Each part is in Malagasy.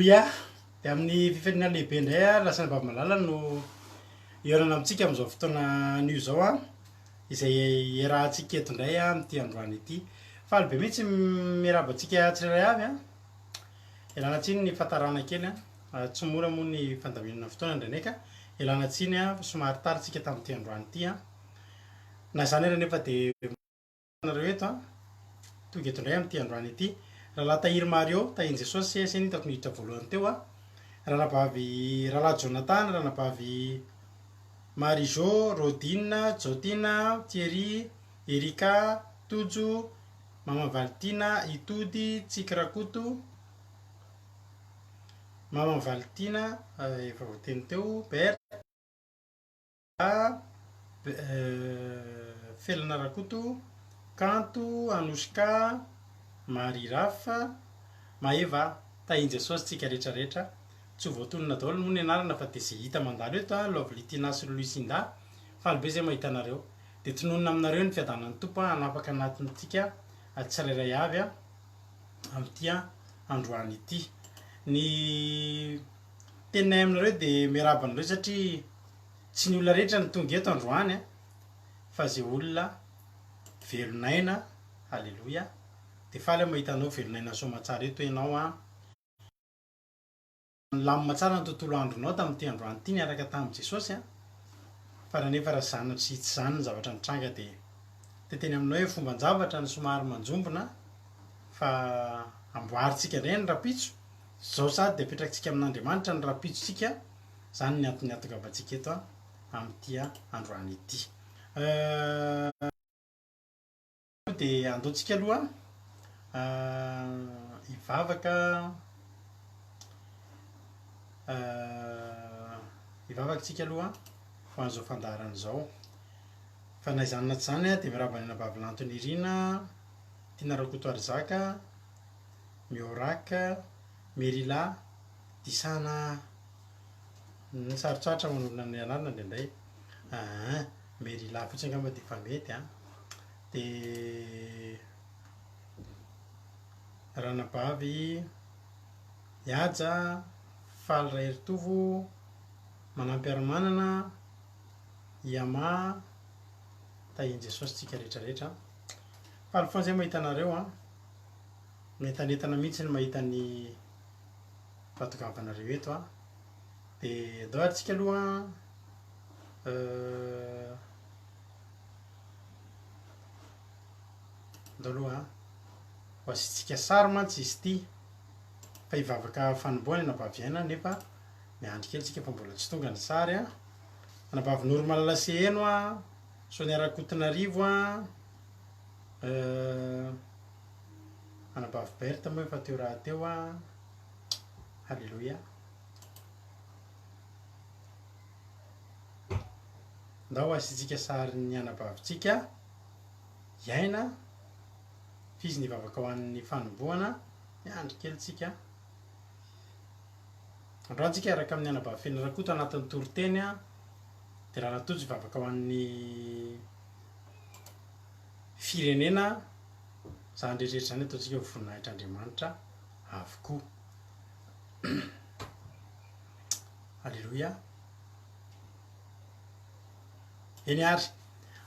Aleloia! Dia amin'ny fifaliana lehibe indray ary lasa ny Vavy-malala no hihaonana amintsika amin'izao fotoana anio izao an, izay iarahantsika eto indray amin'ity androany ity. Faly be mihitsy miarahaba antsika tsirairay avy an. Ialana tsiny ny fahatarana kely an. Tsy mora moa ny fandaminana fotoana indraindray ka ialana tsiny an, fa somary tara tsika tamin'ity androany ity an. Na izany ary anefa dia anareo eto an. Tonga eto indray amin'ity androany ity. Rahalahy Tahiry Mario, Tahin'i Jesosy, se ny hitako niditra voalohany teo an. Ranabavy Rahalahy Jonathan, Ranabavy Marie Jo, Rodine, Jaotina, Thierry, Erika, Tojo, Mama Valitiana, Itody, Tsiky Rakoto, Mama Valitiana, efa voateny teo, Bertha, Felana Rakoto, Kanto, Anoushka, Marie Raf, Maeva, Tahin'i Jesosy tsika rehetra rehetra, tsy ho voatonona daholo moa ny anarana fa dia izay hita mandalo eto an, Lovely Tina sy Lucinda, faly be izay mahita anareo. Dia tononina aminareo ny fiadanan'ny Tompo hanapaka anatintsika tsirairay avy amin'ity androany ity. Ny teninay aminareo dia miarahaba anareo satria tsy ny olona rehetra no tonga eto androany fa izay olona velon'aina, haleloia, dia faly aho mahita anao velon'aina soamatsara eto ianao an. Nilamina tsara ny tontolo andronao tamin'ity androany ity niaraka tamin'i Jesosy an! Fa raha nefa raha izany tsy tsy izany ny zavatra nitranga dia te-teny aminao hoe fomban-javatra no somary manjombona fa amboarintsika indray ny rahampitso, izao sady dia apetrakitsika amin'Andriamanitra ny rahampitsontsika, izany ny antony hahatongavantsika eto amin'ity androany ity. Dia andao tsika aloha hivavaka hivavaka tsika aloha ho an'izao fandaharana izao. Fa na izany na tsy izany dia miarahaba ny anabavy Lanto Nirina, Tiana Rakotoarizaka, Miorak, Merila, Disana, sarotsarotra manonona ny anarana indraindray, aa Merila fotsiny angamba dia efa mety an. Dia ranabavy Ihaja, Faly Raheritovo, Manampiarimanana, Iama, Tahian'i Jesosy tsika rehetra rehetra. Faly foana zay mahita anareo an. Mientanentana mihitsy ny mahita ny fahatongavanareo eto an. Dia andao ary tsika aloha an. Andao aloha an. Ho asiantsika sary mantsy izy ity. Fa hivavaka fanombohana anabavy Aina nefa miandry kely tsika fa mbola tsy tonga ny sary an. Anabavy Noro Malala Seheno an, Sonia Rakotonarivo an, anabavy Berthe moa efa teo rahateo an. Haleloia. Ndao asiantsika sarin'ny anabavintsika hiaina f'izy nivavaka ho an'ny fanombohana, miandry kely tsika. Androany tsika hiaraka amin'ny anabavy Feno Rakoto anatin'ny toriteny dia Rahalahy Tojo hivavaka ho an'ny firenena, izany rehetra rehetra izany ataontsika ho voninahitr'Andriamanitra avokoa. Aleloia. Eny ary.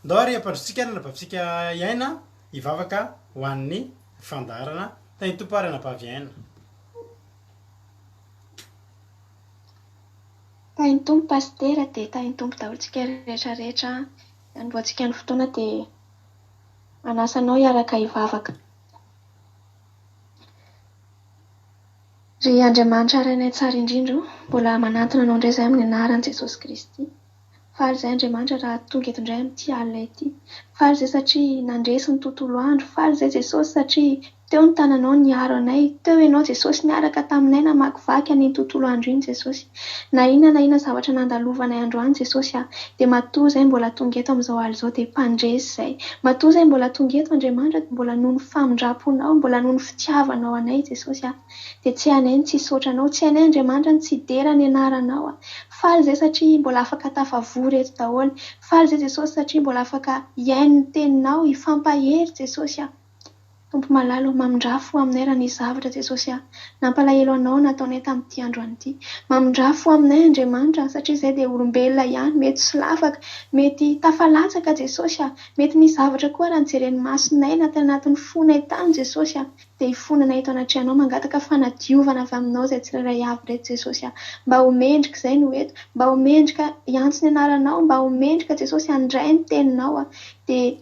Ndao ary hampandrotsika ary anabavintsika hiaina hivavaka ho an'ny fandaharana. Tahin'ny Tompo ary anabavy Aina. Tahin'ny Tompo Pasitera dia tahin'ny Tompo daholo tsika rehetra rehetra an. Hanombohantsika ny fotoana dia manasa anao hiaraka hivavaka. Ry Andriamanitra Rainay tsara indrindra o, mbola manantona Anao indray izahay amin'ny anaran'i Jesosy Kristy. Faly izahay Andriamanitra raha tonga eto indray amin'ity alina ity. Faly izahay satria nandresy ny tontolo andro. Faly izahay Jesosy satria teo ny tananao niaro anay. Teo Ianao Jesosy niaraka taminay namakivaky an'iny tontolo andro iny Jesosy. Na inona na inona zavatra nandalovanay androany Jesosy a, dia matoa izahay mbola tonga eto amin'izao alina izao dia mpandresy izahay. Matoa izahay mbola tonga eto Andriamanitra dia mbola noho ny famindram-ponao, mbola noho ny fitiavanao anay Jesosy a. Dia tsy hainay ny tsy hisaotra Anao, tsy hainay Andriamanitra ny tsy hidera ny anaranao a. Faly izahay satria mbola afaka tafavory eto daholo. Faly izahay Jesosy satria mbola afaka hihaino ny teninao, hifampahery Jesosy a. Tompo malala o, mamindrà fo aminay raha nisy zavatra Jesosy a, nampalahelo Anao nataonay tamin'ity androany ity. Mamindrà fo aminay Andriamanitra satria izay dia olombelona ihany, mety solafaka, mety tafalatsaka Jesosy a, mety nisy zavatra koa raha nojeren'ny masonay na tany anatin'ny fonay tany Jesosy a, dia hifonana eto anatrehanao mangataka fanadiovana avy aminao izay tsirairay avy ireto Jesosy a, mba ho mendrika izay no eto, mba ho mendrika hiantso ny anaranao, mba ho mendrika Jesosy handray ny teninao a, dia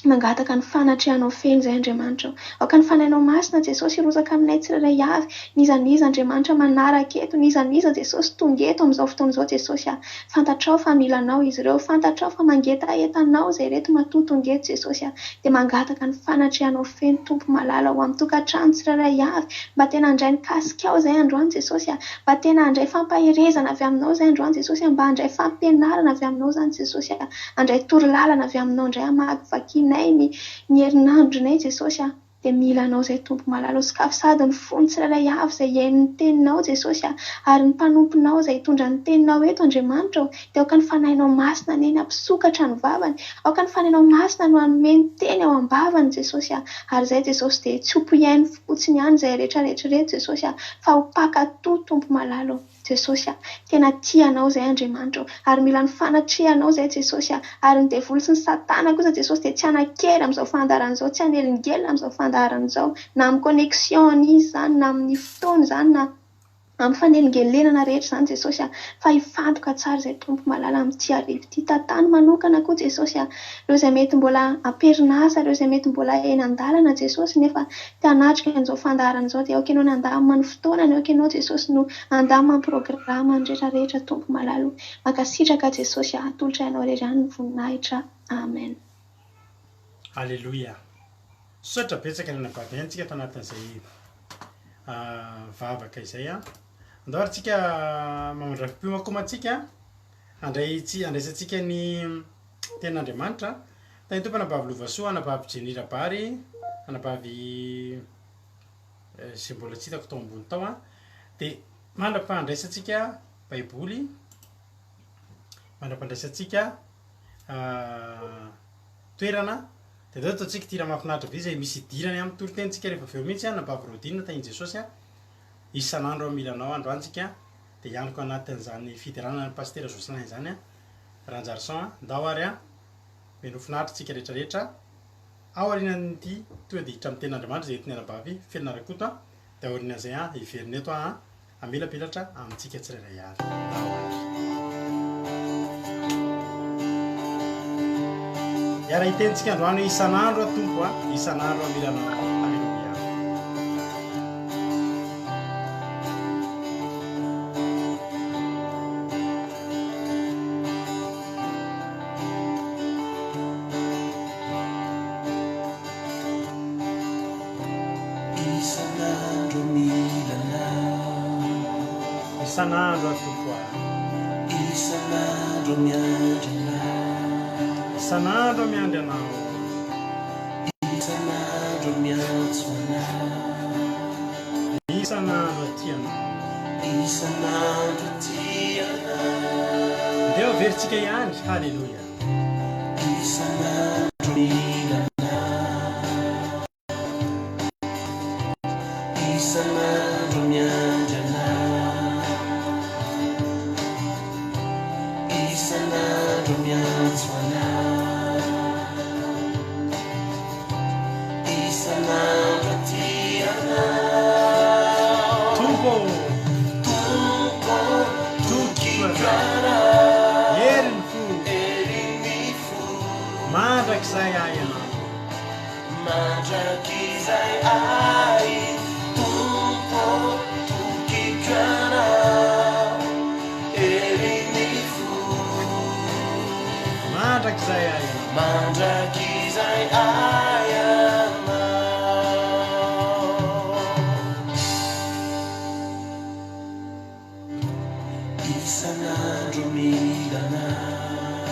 mangataka ny fanatrehanao feno izay Andriamanitra o. Aoka ny Fanahinao Masina Jesosy hirotsaka aminay tsirairay avy, n'iza n'iza Andriamanitra manaraka eto, n'iza n'iza Jesosy tonga eto amin'izao fotoana izao Jesosy a. Fantatrao fa mila Anao izy ireo, fantatrao fa mangetaheta Anao izay ireto matoa tonga eto Jesosy a. Dia mangataka ny fanatrehanao feno Tompo malala ho amin'ny tokantrano tsirairay avy, mba tena handray ny kasikao izay androany Jesosy a, mba tena handray fampaherezana avy aminao izay androany Jesosy a, mba handray fampianarana avy aminao izany Jesosy a. Handray torolalana avy aminao indray hamakivakianay ny ny herinandronay Jesosy a! Dia mila Anao izay Tompo malala o sokafy sady ny fony tsirairay avy izay hihaino ny teninao Jesosy a! Ary ny mpanomponao izay hitondra ny teninao eto Andriamanitra o! Dia aoka ny Fanahinao Masina anie ny hampisokatra ny vavany, aoka ny Fanahinao Masina no hanome ny teny ao am-bavany Jesosy a! Ary izay Jesosy dia tsy ho mpihaino fotsiny ihany izay rehetrarehetra ireto Jesosy a! Fa ho mpankatò Tompo malala o! Jesosy a! Tena tia anao izay Andriamanitra o! Ary mila ny fanatrehanao izay Jesosy a! Ary ny devoly sy ny satana kosa Jesosy dia tsy hanan-kery amin'izao fandaharana izao, tsy hanelingelina amin'izao fandaharana izao, na amin'ny connexion-ny izy izany, na amin'ny fotoana izany, na amin'ny fanelingelenana rehetra izany Jesosy a! Fa hifantoka tsara izay Tompo malala amin'ity hariva ity. Tantano manokana koa Jesosy a! Ireo izay mety mbola am-perinasa, ireo izay mety mbola eny an-dalana Jesosy nefa te hanatrika an'izao fandaharana izao dia aoka Ianao ny handamina ny fotoanany, aoka Ianao Jesosy no handamina ny programany rehetra rehetra Tompo malala o. Mankasitraka Jesosy a, atolotra Ianao irery ihany ny voninahitra. Amen. Aleloia. Misaotra betsaka ny anabavy antsika tao anatin'izay vavaka izay an. Andao ary tsika mamandra-piomakomantsika handray handraisantsika ny Tenin'Andriamanitra. Tahin'ny Tompo anabavy Lovasoa, anabavy Jenny Rabary, anabavy izay mbola tsy hitako tao ambony tao an. Dia mandra-pandraisantsika Baiboly, mandra-pandraisantsika toerana, dia andao ataontsika ity raha mahafinaritra be izay misy idirany amin'ny toritenintsika rehefa avy eo mihitsy an, anabavy Rodine, tahin'i Jesosy an. Isan'andro aho mila anao androany tsika dia hianoka anatin'izany fiderana an'i Pasitera Jocelyn izany an. Ranjarison a! Ndao ary a! Mino finaritra tsika rehetra rehetra ao aorianan'ity tonga dia hiditra amin'ny tenin'Andriamanitra izay entin'ny anabavy Felina Rakoto a! Dia aorianan'izay a hiverina eto aho a hamelabelatra amintsika tsirairay avy. Ndao ary. Hiara-hiteny tsika androany hoe isan'andro aho Tompo a! Isan'andro aho mila anao. Aleloia. Isan'andro mila anao. Isan'andro aho Tompo ah. Isan'andro miandry anao. Isan'andro miandry anao. Isan'andro miantso anao. Isan'andro aty anao. Isan'andro tia anao. Ndeha averintsika ihany, haleloia. Isan'andro mila anao. Isan'andro miandry anao. Isan'andro miantso anao. Isan'andro aty anao. Tompo ô. Tompo ô, tokiko anao. Herin'ny fo. Herin'ny fo. Mandrakizay ahy ianao. Mandrakizay ahy. Tompo ô, tokiko anao. Herin'ny fo. Mandrakizay ahy ianao. Mandrakizay ahy ianao. Isan'andro mila anao.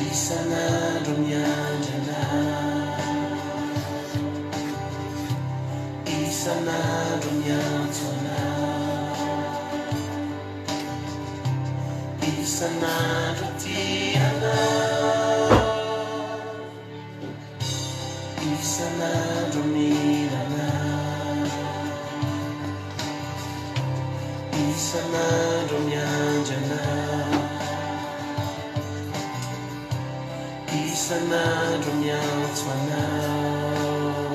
Isan'andro miandry anao. Isan'andro miantso anao. Isan'andro tia anao. Isan'andro mila anao. Isan'andro miandry anao. Isan'andro miantso anao.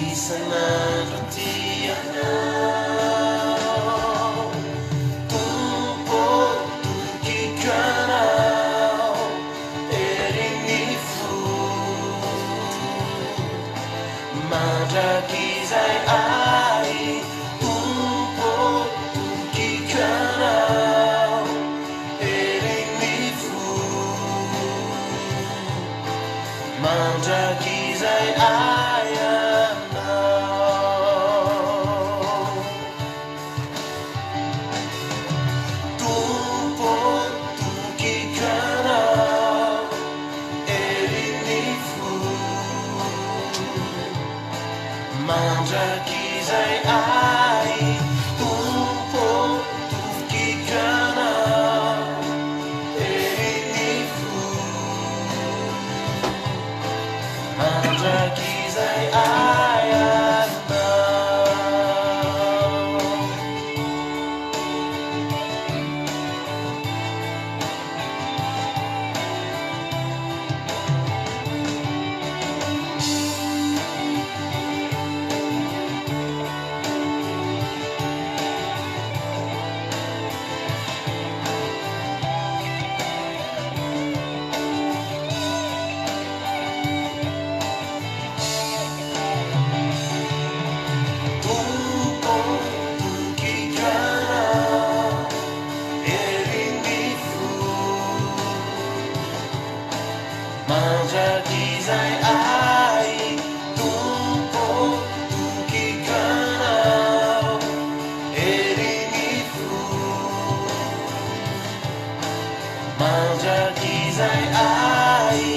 Isan'andro tia anao. Tompo tokiko anao. Herin'ny fo. Mandrakizay ahy. Tompo tokiko anao. Herin'ny fo. Mandrakizay ahy anao. Tompo tokiko anao. Herin'ny fo. Mandrakizay ahy. Tompo tokiko anao. Herin'ny fo. Mandrakizay ahy anao. Tompo tokiko anao. Herin'ny fo. Mandrakizay ahy. Tompo tokiko anao. Herin'ny fo. Mandrakizay ahy.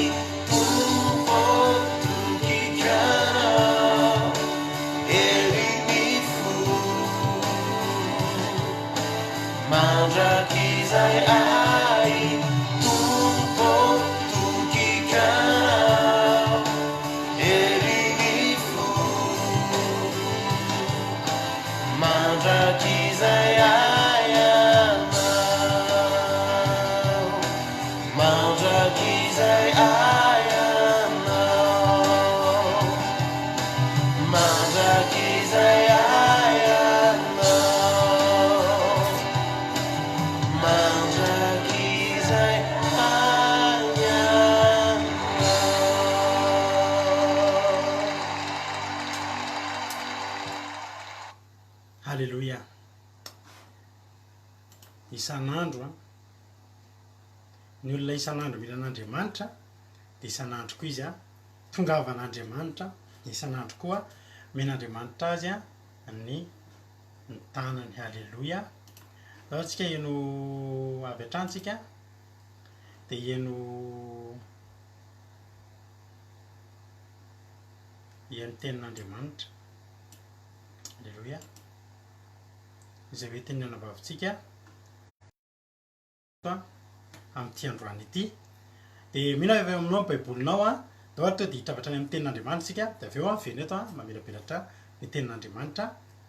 Tompo tokiko anao. Herin'ny fo. Mandrakizay ahy. Tompo tokiko anao. Herin'ny fo. Mandrakizay ahy anao. Mandrakizay ahy anao. Mandrakizay ahy anao. Mandrakizay ahy anao. Haleloia. Isan'andro an. Ny olona isan'andro mila an'Andriamanitra dia isan'andro koa izy an, tongavan'Andriamanitra, isan'andro koa omen'Andriamanitra azy an ny ny tanany. Haleloia. Zao tsika heno avy hatrany tsika dia heno heno tenin'Andriamanitra. Aleloia. Izay hoentin'ny anabavintsika amin'ity androany ity. Dia mino aho efa eo aminao ny Baibolinao an. Ndao ary tonga dia hiditra avy hatrany amin'ny tenin'Andriamanitra isika. Dia avy eo an, miverina eto an, mamelabelatra ny tenin'Andriamanitra.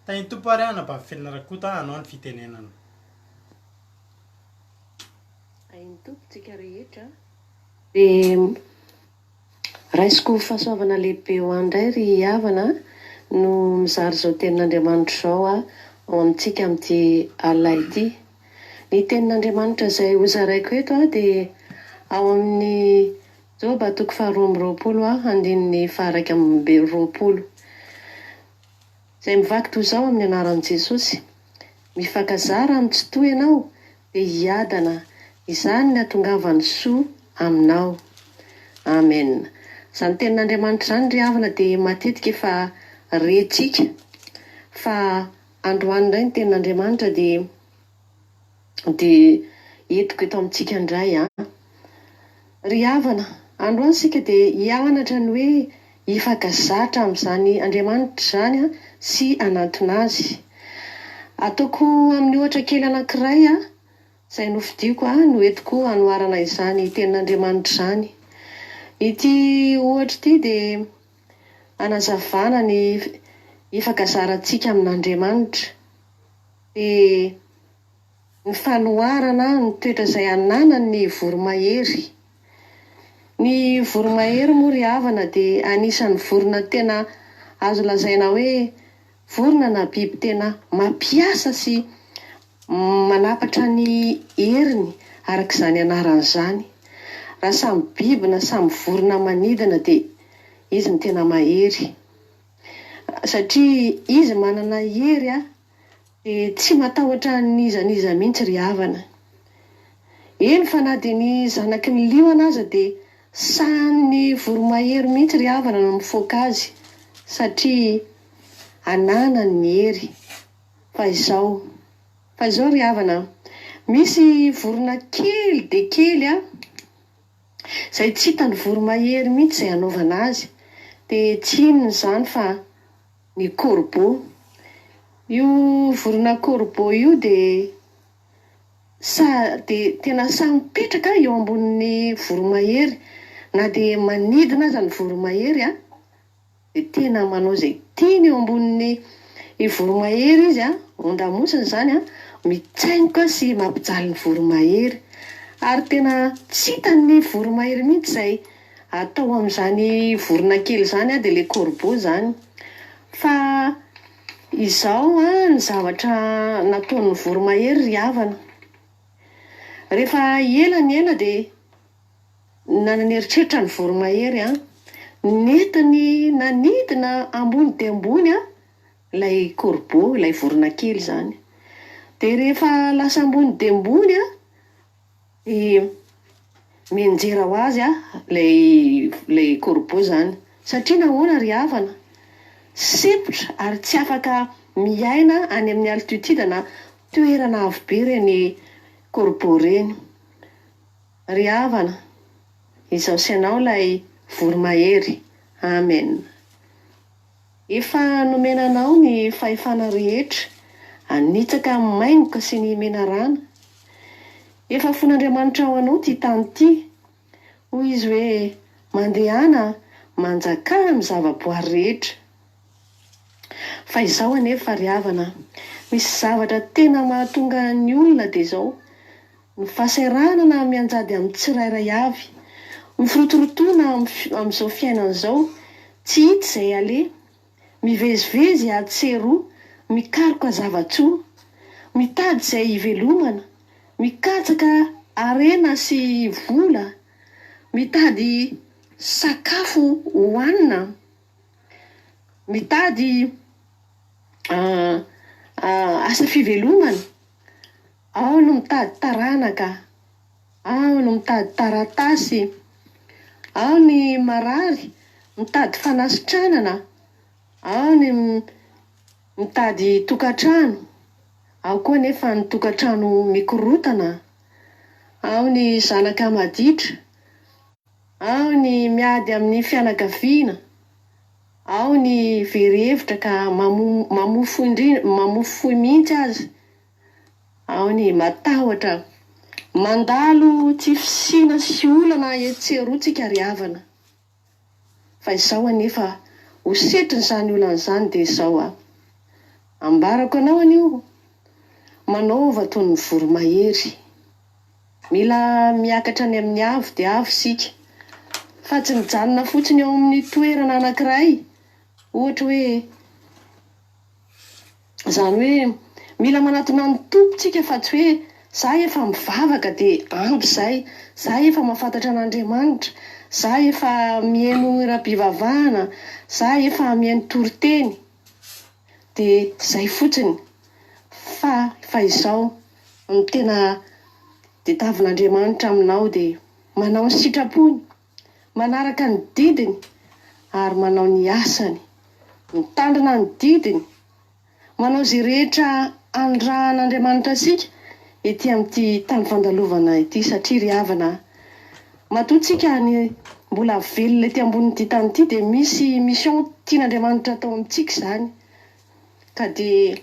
Tahin'ny Tompo ary an, anabavy Felina Rakoto an, hanao ny fitenenana. Tahin'ny Tompo tsika rehetra. Dia Raisiko ho fahasoavana lehibe ho ahy indray ry havana no mizara izao tenin'Andriamanitra izao ao amintsika amin'ity alina ity. Ny tenin'Andriamanitra izay hozaraiko eto dia ao amin'ny Joba toko faharoa amby roapolo andininy faha-21. Izay mivaky toy izao amin'ny anaran'i Jesosy, Mifankazara amin'ny Tsitoha ianao dia hiadana, izany ny hatongavan'ny soa aminao. Amen. Izany tenin'Andriamanitra izany ry havana dia matetika efa rentsika fa androany indray ny tenin'Andriamanitra dia dia entiko eto amintsika indray an. Ry havana, androany isika dia hianatra ny hoe hifankazatra amin'izany Andriamanitra izany sy hanantona Azy. Ataoko amin'ny ohatra kely anankiray izay nofidiako no entiko hanoharana izany tenin'Andriamanitra izany. Ity ohatra ity dia hanazavana ny ifankazarantsika amin'Andriamanitra. Dia ny fanoharana ny toetra izay ananan'ny voromahery. Ny voromahery moa ry havana dia anisan'ny vorona tena azo lazaina hoe vorona na biby tena mampiasa sy manapatra ny heriny araka izany anarany izany. Raha samy biby na samy vorona manidina dia izy no tena mahery. Satria izy manana hery dia tsy matahotra an'iza n'iza mihitsy ry havana. Eny fa na dia ny zanaky ny liona aza dia sahan'ny voromahery mihitsy ry havana no mifoaka azy satria ananany ny hery. Fa izao, fa izao ry havana, misy vorona kely dia kely an, izay tsy hitan'ny voromahery mihitsy izay hanaovana azy, dia tsy inona izany fa ny corbeau. Io vorona corbeau io dia sa dia tena sahy mipetraka eo ambonin'ny voromahery. Na dia manidina aza ny voromahery an, dia tena manao izay tiany eo ambonin'ny voromahery izy an, ondamosiny izany an, mitsaingoka sy mampijaly ny voromahery. Ary tena tsy hitan'ny voromahery mihitsy izay atao amin'izany vorona kely izany an, dia ilay corbeau izany. Fa izao an ny zavatra nataon'ny voromahery ry havana. Rehefa ela ny ela dia nanana eritreritra ny voromahery an, nentiny nanidina ambony dia ambony an ilay corbeau, ilay vorona kely izany. Dia rehefa lasa ambony dia ambony an, Dia mianjera ho azy ilay ilay corbeau izany. Satria nahoana ry havana? Sempotra ary tsy afaka miaina any amin'ny altitude na toerana avo be ireny corbeau ireny. Ry havana, izaho sy ianao ilay voromahery. Amen. Efa nomena anao ny fahefana rehetra hanitsaka ny maingoka sy ny menarana. Efa fon'Andriamanitra ho anao ity tany ity. Hoy Izy hoe, Mandehana, manjakà amin'ny zavaboary rehetra. Fa izao anefa ry havana, misy zavatra tena mahatonga ny olona dia izao, Ny fahasahiranana mianjady amin'ny tsirairay avy. Ny firotorotoana amin'izao fiainana izao, tsy hita izay aleha. Mivezivezy atsy sy eroa, mikaroka zava-tsoa. Mitady izay hivelomana, mikatsaka harena sy vola, mitady sakafo hohanina, mitady asa fivelomana. Ao no mitady taranaka, ao no mitady taratasy, ao ny marary mitady fanasitranana, ao ny mitady tokantrano, ao koa anefa ny tokantrano mikorotana, ao ny zanaka maditra, ao ny miady amin'ny fianakaviana, ao ny very hevitra ka mamofoy mihitsy aza. Ao ny matahotra. Mandalo tsy fisiana sy olana etsy sy eroa tsika ry havana. Fa izao anefa ho setrin'izany olana izany dia izao a. Ambarako anao anio, manaova toy ny voromahery. Mila miakatra any amin'ny avo dia avo isika. Fa tsy mijanona fotsiny eo amin'ny toerana anankiray. Ohatra hoe. Izany hoe mila manatona ny Tompo tsika fa tsy hoe za efa mivavaka dia ampy izay, za efa mahafantatra an'Andriamanitra, za efa mihaino hiram-pivavahana, za efa mihaino toriteny dia izay fotsiny fa fa izao ny tena tediavin'Andriamanitra aminao dia manao ny sitrapony. Manaraka ny didiny ary manao ny asany. Mitandrina ny didiny. Manao izay rehetra anirahan'Andriamanitra antsika ety amin'ity tany fandalovana ity satria ry havana a, matoa tsika ny mbola velona ety ambonin'ity tany ity dia misy mission tian'Andriamanitra atao amintsika izany ka dia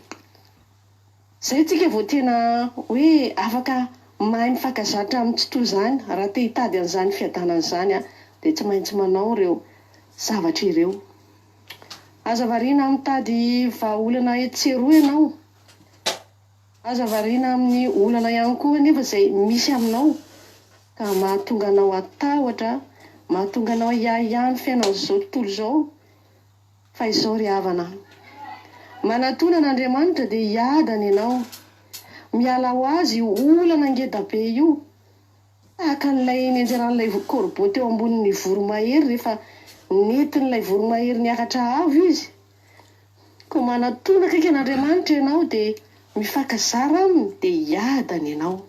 Zay tsika vao tena hoe afaka mahay mifankazatra amin'ny tsy toa izany raha te hitady an'izany fiadanana izany an. dia tsy maintsy manao ireo zavatra ireo. Aza variana mitady vahaolana etsy sy eroa ianao. Aza variana amin'ny olana ihany koa anefa izay misy aminao ka mahatonga anao hatahotra, mahatonga anao hiahiahy ny fiainan'izao tontolo izao. Fa izao ry havana a! Manatona an'Andriamanitra dia hiadana ianao. Miala ho azy io olana ngedabe io. Tahaka an'ilay nianjeran'ilay corbeau teo ambonin'ny voromahery rehefa nentin'ilay voromahery niakatra avo izy. Koa manatona akaiky an'Andriamanitra ianao dia mifankazara aminy dia hiadana ianao.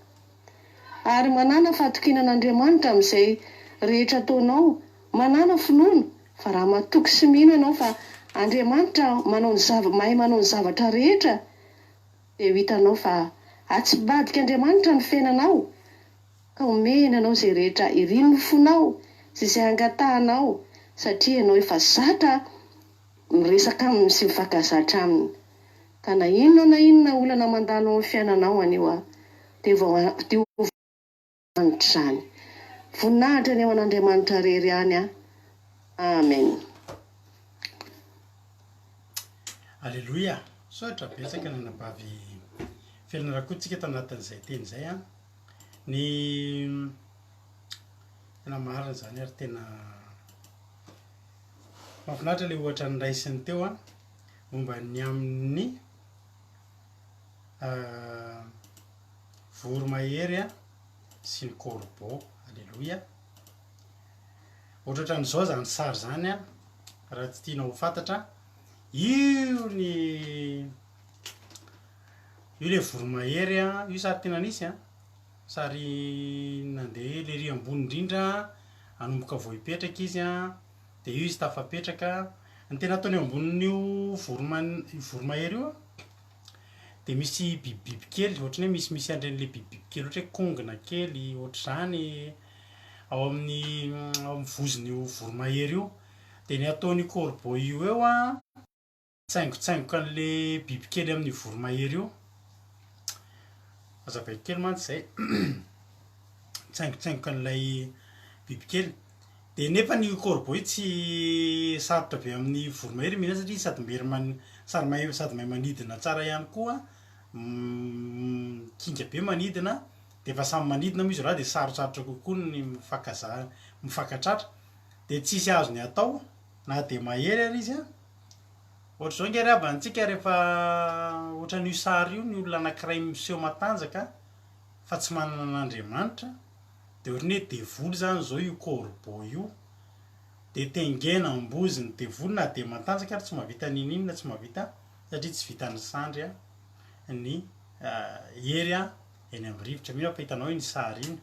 Ary manàna fahatokiana an'Andriamanitra amin'izay rehetra ataonao, manàna finoana fa raha matoky sy mino ianao fa Andriamanitra manao ny zava mahay manao ny zavatra rehetra dia ho hitanao fa atsibadik'Andriamanitra ny fiainanao ka omeny anao izay rehetra irin'ny fonao sy izay angatahanao satria ianao efa zatra miresaka aminy sy mifankazatra aminy. Ka na inona na inona olana mandalo ao amin'ny fiainanao anio a, dia vao dia ho voahanitra izany. Voninahitra anie ho an'Andriamanitra irery ihany a. Amen. Aleloia! Misaotra betsaka ny anabavy Felina Rakoto tsika tanatin'izay teny izay an. Ny tena marina izany ary tena mahafinaritra ilay ohatra noraisiny teo an, momba ny amin'ny voromahery sy ny corbeau. Aleloia! Ohatrohatran'izao izany sary izany an, raha tsy tianao ho fantatra, io ny io le voromahery an, io sary tena nisy an, sary nandeha lery ambony indrindra, hanomboka vao hipetraka izy an, de io izy tafapetraka, ny tena ataony eo ambonin'io voroma- voromahery io an, de misy bibibiby kely ohatran'ny hoe misimisy an'ireny le bibibiby kely ohatra hoe kongona kely ohatr'izany ao amin'ny ao amin'ny vozon'io voromahery io, de ny ataon'io corbeau io eo an, Tsaingotsaingoka an'le bibikely amin'io voromahery io. Hazavaiko kely mantsy izay. Tsaingotsaingoka an'ilay bibikely. Dia nefa ny corbeau io tsy sarotra be amin'ny voromahery mihina satria sady mery man- sary mahay sady mahay manidina tsara ihany koa, kinga be manidina, dia efa samy manidina moa izy roalahy dia sarotsarotra kokoa ny mifankaza- mifankatratra. Dia tsisy azony atao na dia mahery ary izy an. Ohatr'izao ange ry havana antsika rehefa ohatran'io sary io ny olona anankiray miseho matanjaka fa tsy manana an'Andriamanitra dia ohatran'ny hoe devoly izany izao io corbeau io dia tengena am-bozon'ny devoly na dia matanjaka ary tsy mahavita n'inon'inona tsy mahavita satria tsy vitan'ny sandry ny hery eny amin'ny rivotra. Mino aho fa hitanao iny sary iny.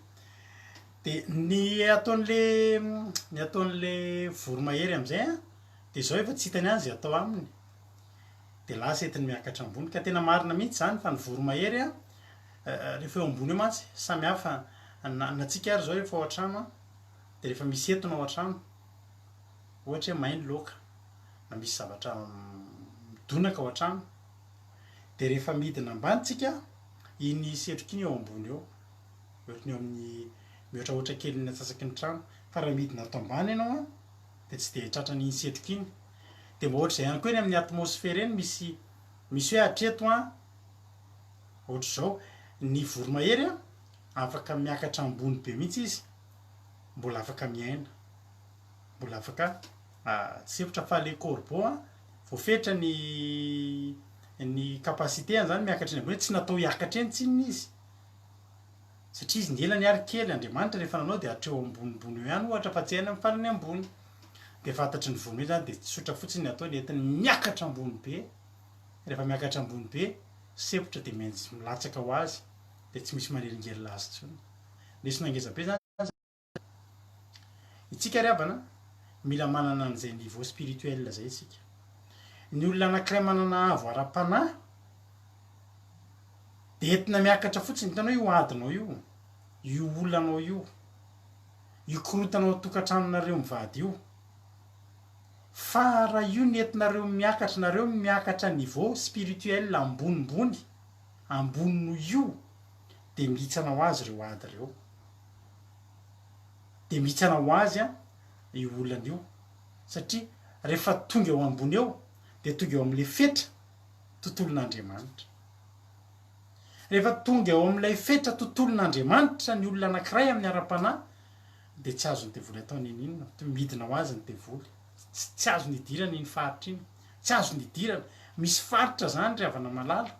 Dia ny ataon'le ny ataon'le voromahery amin'izay an Dia izao efa tsy hitany any izay atao aminy. Dia lasa entiny miakatra ambony. Ka tena marina mihitsy izany fa ny voromahery an, rehefa eo ambony eo mantsy, samy hafa na na antsika ary izao rehefa ao an-trano an, dia rehefa misy etona ao an-trano, ohatra hoe may ny laoka, na misy zavatra midonaka ao an-trano, dia rehefa midina ambany tsika, iny setroka iny eo ambony eo, ohatran'ny eo amin'ny mihoatrahoatra kelin'ny antsasaky ny trano, fa raha midina ato ambany ianao an, dia tsy dia tratran'iny setroka iny. Dia mba ohatr'izay ihany koa eny amin'ny atmosfera eny misy misy hoe hatreto an, ohatr'izao, ny voromahery an, afaka miakatra ambony be mihitsy izy, mbola afaka miaina, mbola afaka tsy sempotra fa le corbeau an, voafetra ny ny capacité-ny zany miakatra eny ambony, tsy natao hiakatra eny tsinona izy. Satria izy ny elany ary kely, Andriamanitra rehefa nanao dia hatreo ambonimbony eo ihany ohatra fa tsy any amin'ny farany ambony. Dia fantatry ny vono eo izany dia tsotra fotsiny ny ataony entiny miakatra ambony be, rehefa miakatra ambony be, sempotra dia mianj- milatsaka ho azy dia tsy misy manelingelina azy intsony. Lesona ngeza be izany. Itsika ry havana, mila manana an'izay niveau spirituel izay isika. Ny olona anankiray manana avo ara-panahy dia entina miakatra fotsiny, hitanao io adinao io, io olanao io, io korontana ao an-tokantranonareo mivady io, fa raha io ny entinareo miakatra, nareo miakatra niveau spirituel ambonimbony, ambony noho io, dia mihitsana ho azy ireo ady ireo. Dia mihitsana ho azy an. io olana io satria rehefa tonga eo ambony eo dia tonga eo amin'ilay fetra tontolon'Andriamanitra. Rehefa tonga eo amin'ilay fetra tontolon'Andriamanitra ny olona anankiray amin'ny ara-panahy dia tsy azon'ny devoly atao n'inon'inona, toy midina ho azy ny devoly, tsy tsy azony idirana iny faritra iny, tsy azony idirana, misy faritra zany ry havana malala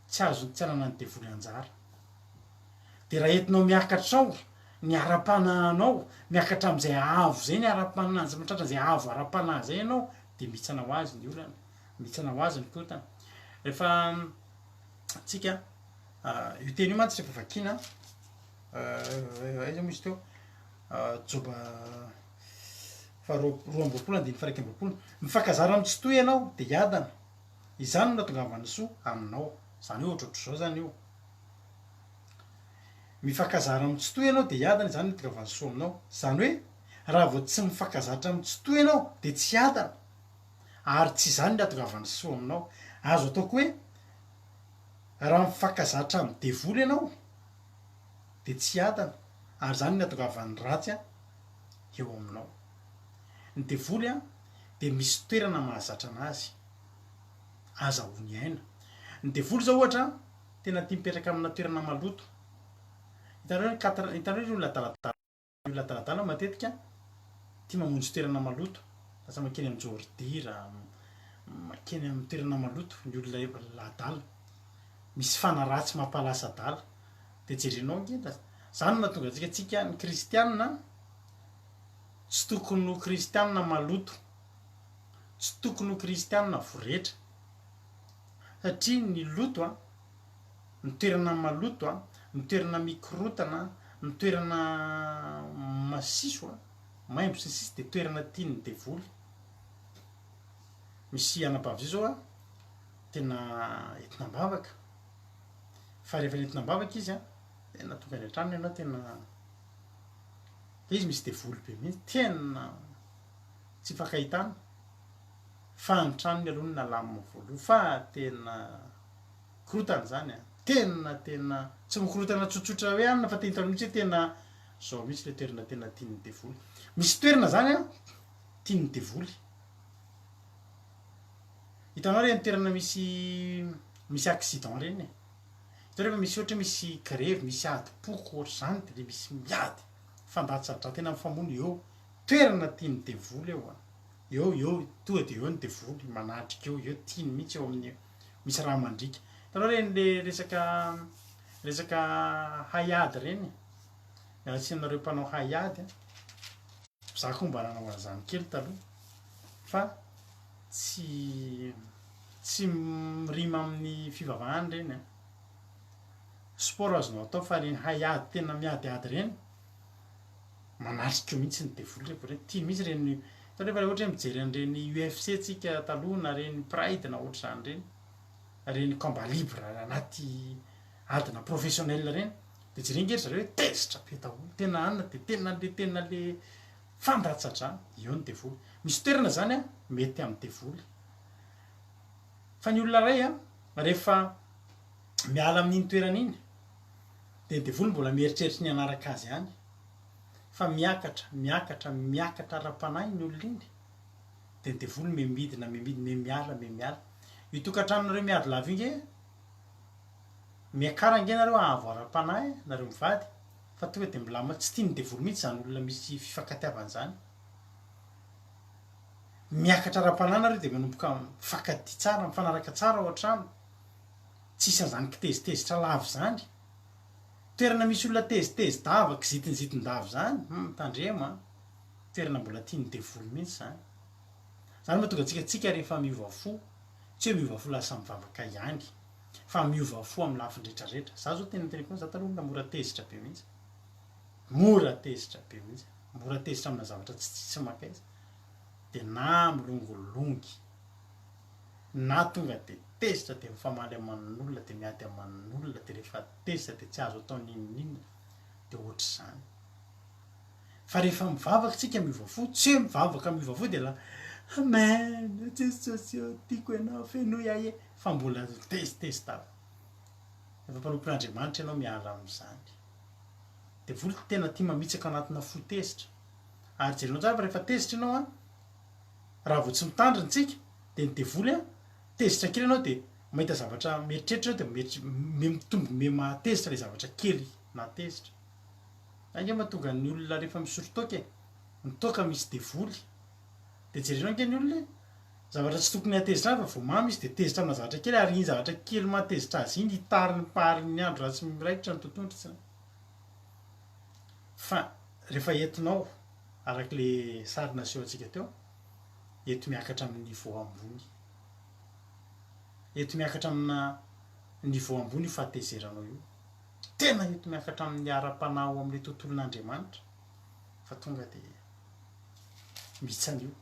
tsy azony tsy ananan'ny devoly anjara. Dia raha entinao miakatra ao ny ara-panahinao, miakatra amin'izay haavo izay ny ara-panahy, izay mahatratra an'izay haavo ara-panahy izay ianao dia mihitsana ho azy ny olana, mihitsana ho azy ny korontana. Rehefa tsika io teny io mantsy rehefa vakiana Aiza moa izy teo? Joba faharoa 22 andininy faha 21. Mifankazara amin'ny Tsitoha ianao dia hiadana. Izany no nahatongavan'ny soa aminao. Izany hoe ohatrohatr'izao izany io. Mifankazara amin'ny Tsitoha ianao dia hiadana, izany no nahatongavan'ny soa aminao. Izany hoe raha vao tsy mifankazatra amin'ny Tsitoha ianao dia tsy hiadana. Ary tsy izany no nahatongavan'ny soa aminao. Azo atao koa hoe raha mifankazatra amin'ny devoly ianao dia tsy hiadana ary izany no hahatongavan'ny ratsy eo aminao. Ny devoly dia misy toerana mahazatra anazy, azahoany aina. Ny devoly izao ohatra tena tia mipetraka amina toerana maloto. Hitanareo ny quatre, hitanareo ry olona adaladala. Ny olona adaladala matetika tia mamonjy toerana maloto, lasa mankeny amin'ny jordira, mankeny amin'ny toerana maloto ny olona adala. Misy fanahy ratsy mampalasa adala. Dia jerenao ange lasa. Izany no mahatonga antsika antsika ny kristiana tsy tokony ho kristiana maloto, tsy tokony ho kristiana voretra. Satria ny loto an, ny toerana maloto an, ny toerana mikorotana, ny toerana masiso an, maimbo sy ny sisa dia toerana tian'ny devoly. Misy anabavy zay zao an, tena entina am-bavaka, fa rehefa nentina am-bavaka izy an, tena tonga any an-tranony ianao tena, le izy misy devoly be mihitsy, tena tsy ifankahitana, fa ny tranony aloha no nalamina voalohany fa tena. Korotana zany an! Tena tena tsy mikorotana tsotsotra hoe anona fa tena hitanao mihitsy hoe tena zao mihitsy le toerana tena tian'ny devoly. Misy toerana zany an tian'ny devoly. Hitanao reny toerana misy misy accident reny e. Hitanao rehefa misy ohatra hoe misy grevy, misy adim-poko ohatr'izany de le misy miady, mifandatsa-drà tena mifamono eo. Toerana tian'ny devoly eo an. Eo eo tonga de eo ny devoly manatrika eo, eo tiany mihitsy eo amin'ny misy rà mandriaka. Hitanao ireny le resaka resaka haiady ireny? Miala tsiny aminareo mpanao haiady an, za koa mba nanao an'izany kely taloha fa tsy tsy mirima amin'ny fivavahana ireny an. Sport azonao atao fa ireny haiady tena miadiady ireny, manatrika eo mihitsy ny devoly rehefa ireny, tiany mihitsy ireny, hitanao rehefa ohatra hoe mijery an'ireny UFC tsika taloha na ireny pride na ohatr'izany ireny, ireny combat libre anaty adina professionnel ireny, de jereo ange ry zareo hoe tezitra be daholo, tena anona de tena le tena le fandatsa-drà, eo ny devoly. Misy toerana zany an mety amin'ny devoly, fa ny olona iray an rehefa miala amin'iny toerana iny, Dia ny devoly mbola mieritreritra ny hanaraka azy ihany. Fa miakatra, miakatra, miakatra ara-panahy iny olona iny, dia ny devoly miha-midina, miha-midina, miha-miala, miha-miala. Io tokantranonareo miady lava io nge, miakara ange nareo avo ara-panahy, nareo mivady, fa tonga dia milamina. Tsy tian'ny devoly mihitsy izany olona misy fifankatiavana izany. Miakatra ara-panahy nareo dia manomboka mifankatia tsara, mifanaraka tsara ao an-trano. Tsisy an'izany kitezitezitra lava izany. Toerana misy olona tezitezi-dava, kizitinzitin-dava izany, hum, tandremo an! Toerana mbola tian'ny devoly mihitsy izany. Izany no mahatonga antsika, tsika rehefa miova fo, tsy hoe miova fo lasa mivavaka ihany, fa miova fo amin'ny lafiny rehetra rehetra. Za zao tena teneniko anao, za taloha olona mora tezitra be mihitsy. Mora tezitra be mihitsy. Mora tezitra amina zavatra tsy tsy mankaiza. Dia na milongilongy. Na tonga dia tezitra dia mifamaly aman'olona dia miady aman'olona dia rehefa tezitra dia tsy azo atao n'inon'inona dia ohatr'izany. Fa rehefa mivavaka tsika miova fo, tsy hoe mivavaka miova fo dia la Amen, Jesosy ô tiako ianao, fenoy ahy e, fa mbola tezitezitra avy. Rehefa mpanompon'Andriamanitra ianao miala amin'izany. Devoly tena tia mamitsaka anatina fo tezitra. Ary jerenao tsara fa rehefa tezitra ianao an, raha vao tsy mitandrina tsika dia ny devoly an, tezitra kely ianao dia mahita zavatra mieritreritra ianao dia mieritre- miha mitombo miha mahatezitra ilay zavatra kely nahatezitra. Zany ange mahatonga ny olona rehefa misotro toaka e, ny toaka misy devoly. Dia jerenao ange ny olona e, zavatra tsy tokony hahatezitra azy fa vao mamy izy dia tezitra amina zavatra kely ary iny zavatra kely mahatezitra azy iny hitariny mpaharin'ny andro raha tsy miraikitra ny totohondry tsy Fa rehefa entinao araka le sary naseho antsika teo, eto miakatra amin'ny niveau ambony. Eto miakatra amina niveau ambony io fahatezeranao io. Tena eto miakatra amin'ny ara-panahy ao amin'ilay tontolon'Andriamanitra fa tonga dia mihitsy io.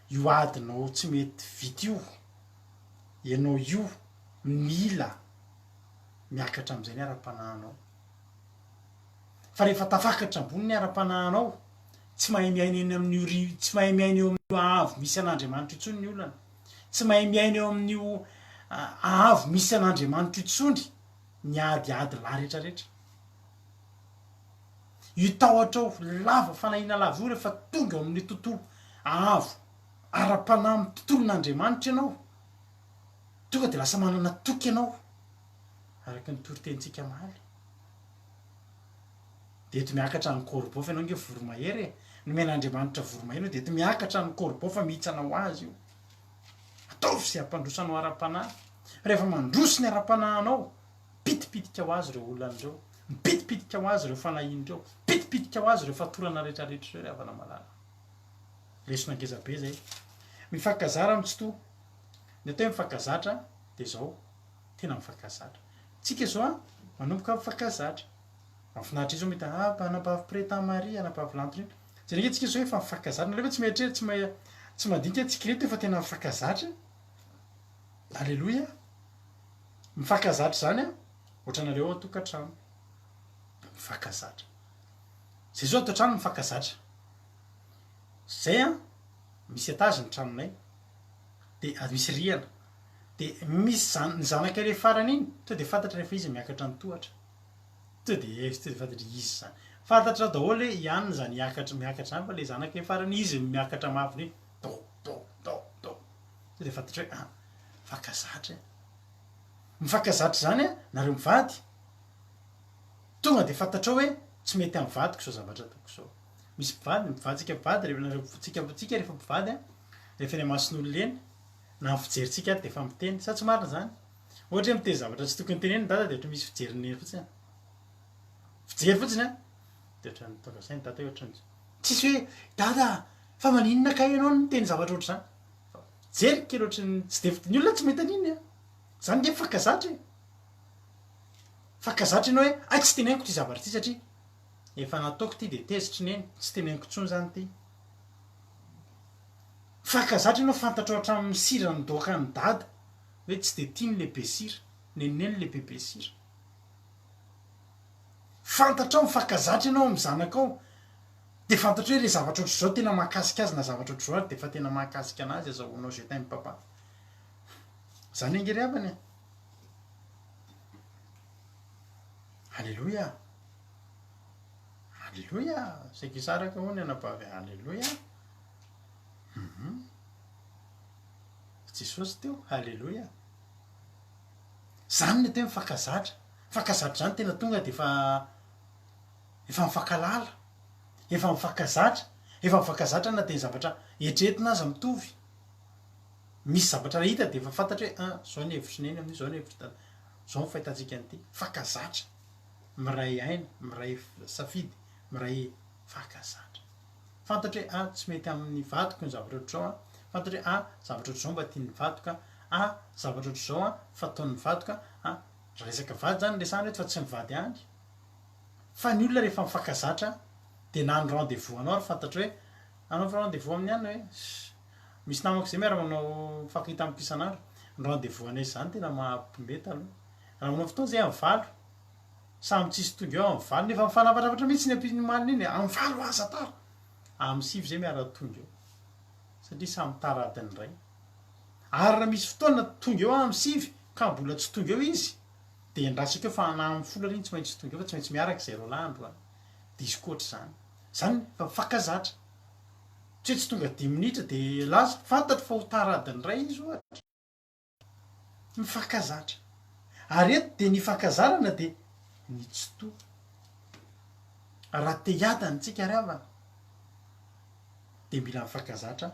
Io adinao tsy mety vita io, ianao io mila miakatra amin'izay ny ara-panahinao. Fa rehefa tafakatra ambony ny ara-panahinao, tsy mahay miaina eny amin'io ri, tsy mahay miaina eo amin'io haavo misy an'Andriamanitra intsony ny olana. Tsy mahay miaina eo amin'io haavo misy an'Andriamanitra intsony ny adiady lahy rehetrarehetra. Io tahotra lava, fanahiana lava io rehefa tonga eo amin'ny tontolo avo ara-panahy amin'ny tontolon'Andriamanitra ianao, tonga dia lasa manana toky ianao, araka ny toritenintsika omaly. Dia eto miakatra ny corbeau fa ianao ange voromahery e, nomen'Andriamanitra voromahery ianao dia eto miakatra ny corbeau fa mihitsana ho azy io. Ataovy izay hampandroso anao ara-panahy. Rehefa mandroso ny ara-panahinao, Mipitipitika ho azy ireo olana ireo, mipitipitika ho azy ireo fanahiana ireo, mipitipitika ho azy ireo fatorana rehetra rehetra ireo ry havana malala. Lesona ngeza be izay. Mifankazara amin'ny tsitoha. Ny atao hoe mifankazatra dia izao, tena mifankazatra. Tsika izao an, manomboka mifankazatra. Mahafinaritra izy mahita ah, anabavy Preta Maria, anabavy Lanto ireny. Jereo ange tsika izao efa mifankazatra. Nareo ve tsy mieritreritra, tsy ma- tsy mandinika hoe tsika ireto efa tena mifankazatra? Aleloia. Mifankazatra izany an, ohatranareo ao an-tokantrano. Mifankazatra. Zay zao ato an-trano mifankazatra. Zay an, misy étage ny tranonay, de misy rihana. De misy zan- ny zanakay le farany iny, to de fantatra rehefa izy miakatra ny tohatra. To de to de fantatra izy zany. Fantatra daholo hoe i anona zany hiakatra miakatra zany fa le zanakay farany izy no miakatra mafy indrindra, do do do do. To de fantatra hoe ah, mifankazatra e. Mifankazatra izany an, nareo mivady, tonga dia fantatrao hoe tsy mety amin'ny vadiko izao zavatra ataoko izao. Misy mpivady, ny mpivady tsika mpivady rehefa nareo tsika tsika rehefa mpivady an, rehefa eny imason'olona eny, na ny fijerintsika ary dia efa miteny, sa tsy marina izany? Ohatra hoe miteny zavatra tsy tokony tenenina dada dia ohatra misy fijerin'i neny fotsiny an, fijery fotsiny an, dia ohatran'ny tonga saina dada hoe ohatran'ny tsisy hoe dada fa maninona kay ianao no miteny zavatra ohatr'izany? Jery kely ohatry ny tsy dia ny olona tsy mahita an'iny an! Zany nge mifankazatra e! Mifankazatra ianao hoe hay tsy teneniko ity zavatra ity satria efa nataoko ity dia tezitra i neny, tsy teneniko intsony zany ity. Mifankazatra ianao fantatrao hatramin'ny sira nidoakan'i dada hoe tsy dia tiany le be sira, nen'i neny le bebe sira. Fantatrao mifankazatra ianao amin'ny zanakao Dia fantatro hoe le zavatra ohatr'izao tena mahakasika azy na zavatra ohatr'izao ary dia efa tena mahakasika anazy azahoanao je t'aime papa. Zany ange ry havana e. Alléluia. Alléluia. Saika hisaraka hono ny anabavy. Alléluia. Mhm. Jesosy teo. Alléluia. Zany ny atao hoe mifankazatra. Mifankazatra zany tena tonga dia efa Efa mifankalala, efa mifankazatra, efa mifankazatra na dia ny zavatra eritreretina aza mitovy. Misy zavatra hita dia efa fantatra hoe ah, zao ny hevitry neny amin'io, zao ny hevitry dada, zao ny fahitantsika an'ity. Mifankazatra, miray aina, miray safidy, miray mifankazatra. Fantatra hoe ah, tsy mety amin'ny vadiko ny zavatra ohatr'izao an, fantatra hoe ah, zavatra ohatr'izao mba tian'ny vadiko an, ah, zavatra ohatr'izao an, fataon'ny vadiko an, ah, raha resaka vady zany resahana eto fa tsy ny vady ihany. Fa ny olona rehefa mifankazatra dia na ny rendez vous anao ary fantatro hoe anaovy rendez vous amin'ny anona hoe misy namako izay miara manao mifankahita amiko isan'andro, ny rendez vous anay izany tena mahampimety aloha. Raha manao fotoana izay amin'ny valo, samy tsisy tonga eo amin'ny valo nefa mifanapatrapatra mihitsy ny ampin'ny omalin'iny e, amin'ny valo aza tara, amin'ny sivy izay miara tonga eo satria samy tara adiny iray. Ary raha misy fotoana tonga eo aho amin'ny sivy ka mbola tsy tonga eo izy, Dia endrasako eo fa na amin'ny folo ary iny tsy maintsy tonga eo fa tsy maintsy miaraka izay roalahy androany. Diso koa ohatr'izany. Izany fa mifankazatra. Tsy hoe tsy tonga dimy minitra dia lasa, fantatro fa ho tara adiny iray izy ohatra. Mifankazatra. Ary eto dia ny ifankazarana dia ny tsitoha. Raha te hiadana isika ry havana dia mila mifankazatra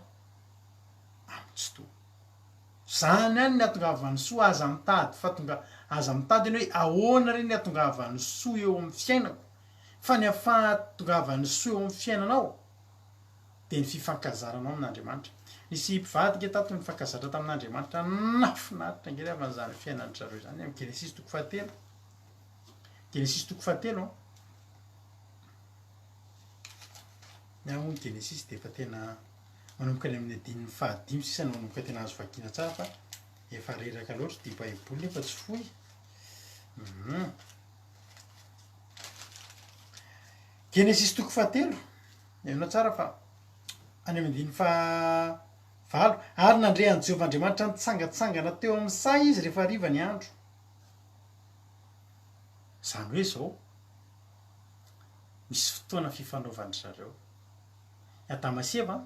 amin'ny tsitoha. Zany ihany ny hatongavan'ny soa, aza mitady fa tonga, aza mitady ianao hoe ahoana re ny hatongavan'ny soa eo amin'ny fiainako, fa ny afahatongavan'ny soa eo amin'ny fiainanao dia ny fifankazaranao amin'Andriamanitra. Nisy mpivady nge tato nifankazatra tamin'Andriamanitra, nahafinaritra nge ry havana izany fiainan-dry zareo izany, amin'ny Genesisy toko fahatelo, Genesisy toko fahatelo an, ny ahy moa ny Genesisy dia efa tena manomboka any amin'ny andininy fahadimy sisa no manomboka tena azo vakiana tsara fa efa reraka loatra ity baiboly nefa tsy fohy. Mhm. Genesisy toko fahatelo, henoina tsara fa any amin'ny andininy fahavalo, ary nandre an'i Jehovah Andriamanitra nitsangantsangana teo amin'ny saha izy rehefa hariva ny andro. Izany hoe izao, misy fotoana fifanaovan-dry zareo. I Adama sy Eva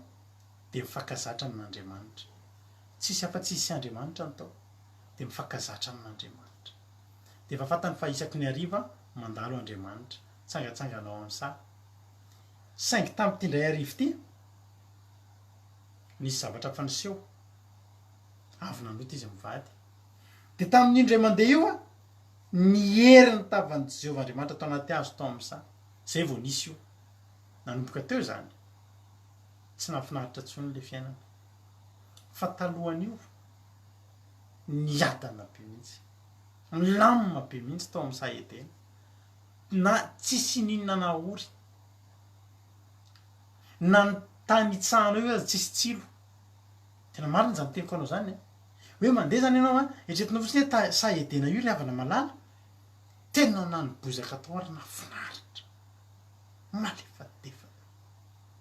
dia mifankazatra amin'Andriamanitra. Tsisy afa-tsy izy sy Andriamanitra no tao, dia mifankazatra amin'Andriamanitra. Dia efa fantany fa isaky ny hariva mandalo Andriamanitra, mitsangantsangana ao amin'ny saha. Saingy tamin'ity indray hariva ity, nisy zavatra hafa niseho. Avy nanota izy mivady. Dia tamin'io indray mandeha io, niery ny tavan'i Jehovah Andriamanitra tao anaty hazo tao amin'ny saha. Izay vao nisy io. Nanomboka teo izany, tsy nahafinaritra intsony ilay fiainana. Fa talohan'io, niadana be mihitsy. Nilamina be mihitsy tao amin'ny saha Edena. Na tsisy n'inona nahory. Na ny tany itsahanao io aza tsisy tsilo. Tena marina izany teniko anao izany an. Hoe mandeha izany ianao an, eritreretinao fotsiny hoe ta- saha Edena io ry havana malala, tena na ny bozaka tao ary nahafinaritra. Malefadefaka.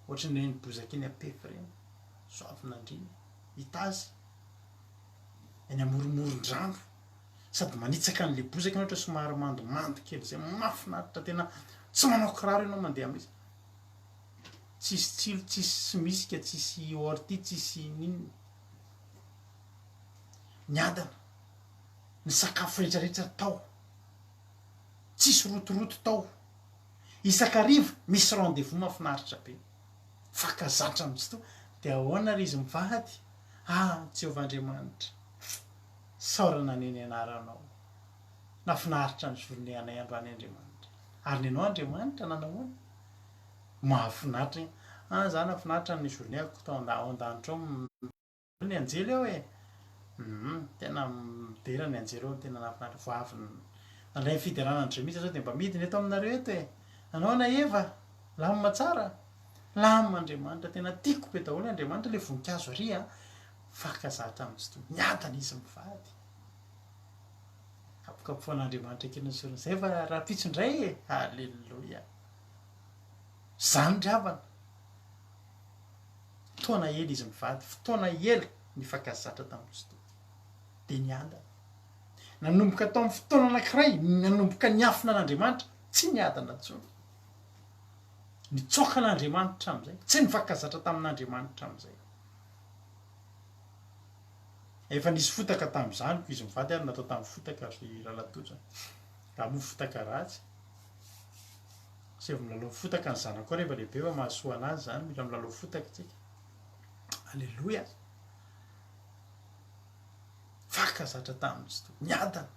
Ohatran'ireny bozaka eny Ampefy ireny. Soavinandriana, Itazy, eny amoromoron-drano. Sady manitsaka an'ilay bozaka ianao ohatra somary mandomando kely izay, mahafinaritra tena tsy manao kiraro ianao mandeha amin'izy. Tsisy tsilo, tsisy somisika, tsisy ortie, tsisy n'inona. Niadana. Ny sakafo rehetrarehetra tao. Tsisy rotoroto tao. Isan-kariva misy rendez-vous mahafinaritra be. Fankazatra mihitsy toa. Dia ahoana ry izy mivady? Ah, Jehovah Andriamanitra, isaorana anie ny anaranao. Nahafinaritra ny journée anay androany Andriamanitra. Ary ny anao Andriamanitra nanao ahoana? Mahafinaritra. Ah, za nahafinaritra ny journée-ko tao ao an-danitra ao. Ny anjely eo e! Humm tena midera ny anjely eo tena nahafinaritra vao avy nandray ny fiderana an-dry mihitsy zao dia mba midina eto aminareo eto e! Nanahoana Eva? Lamina tsara? Lamina Andriamanitra tena tiako be daholo Andriamanitra ilay voninkazo ary a! Fankazatra amin'i Tsitoha miadana izy mivady kapokapohan'Andriamanitra kely ny sorony zay fa rahampitso indray e! Aleloia! Zany ry havana! Fotoana ela izy mivady, fotoana ela nifankazatra tamin'i Tsitoha. Dia niadana. Nanomboka tao amin'ny fotoana anankiray, nanomboka niafina an'Andriamanitra, tsy niadana intsony. Nitsoaka an'Andriamanitra amin'izay, tsy nifankazatra tamin'Andriamanitra amin'izay. Efa nisy fotaka tamin'izany koa izy mivady ary natao tamin'ny fotaka ry Ralatoja. Raha moa fotaka ratsy. Asaivo milalao fotaka ny zanakao rehefa lehibe fa mahasoa anazy izany, mila milalao fotaka tsika. Aleloia. Fankazatra tamin'ny tsitoha, miadana.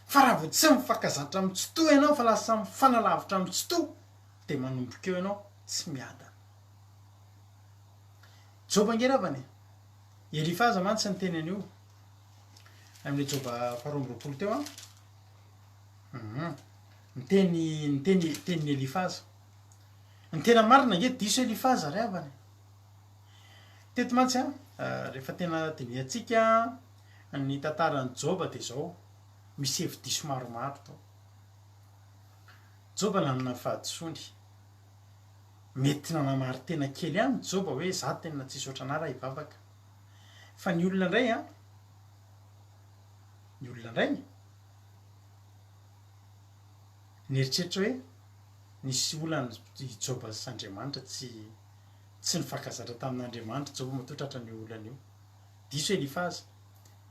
Fa raha vao tsy mifankazatra amin'ny tsitoha ianao fa lasa mifanalavitra amin'ny tsitoha dia manomboka eo ianao tsy miadana. Joba ange ravana e. Elifaza mantsy niteny an'io. Amin'ilay Joba faharoa amby roapolo teo an. Hum. Niteny niteny tenin'i Elifaza. Ny tena marina ange diso Elifaza ry havana e. Teto mantsy an, rehefa tena dinihantsika ny tantaran'i Joba dia izao, misy hevi-diso maromaro tao. Joba nanana ny fahadisoany. Mety nanamari-tena kely ihany Joba hoe za tena tsisy ohatranà raha hivavaka. Fa ny olona indray an, ny olona indray, Nieritreritra hoe nisy olana i Joba sy Andriamanitra tsy Tsy nifankazatra tamin'Andriamanitra Joba matoa tratran'io olana io. Diso Elifaza.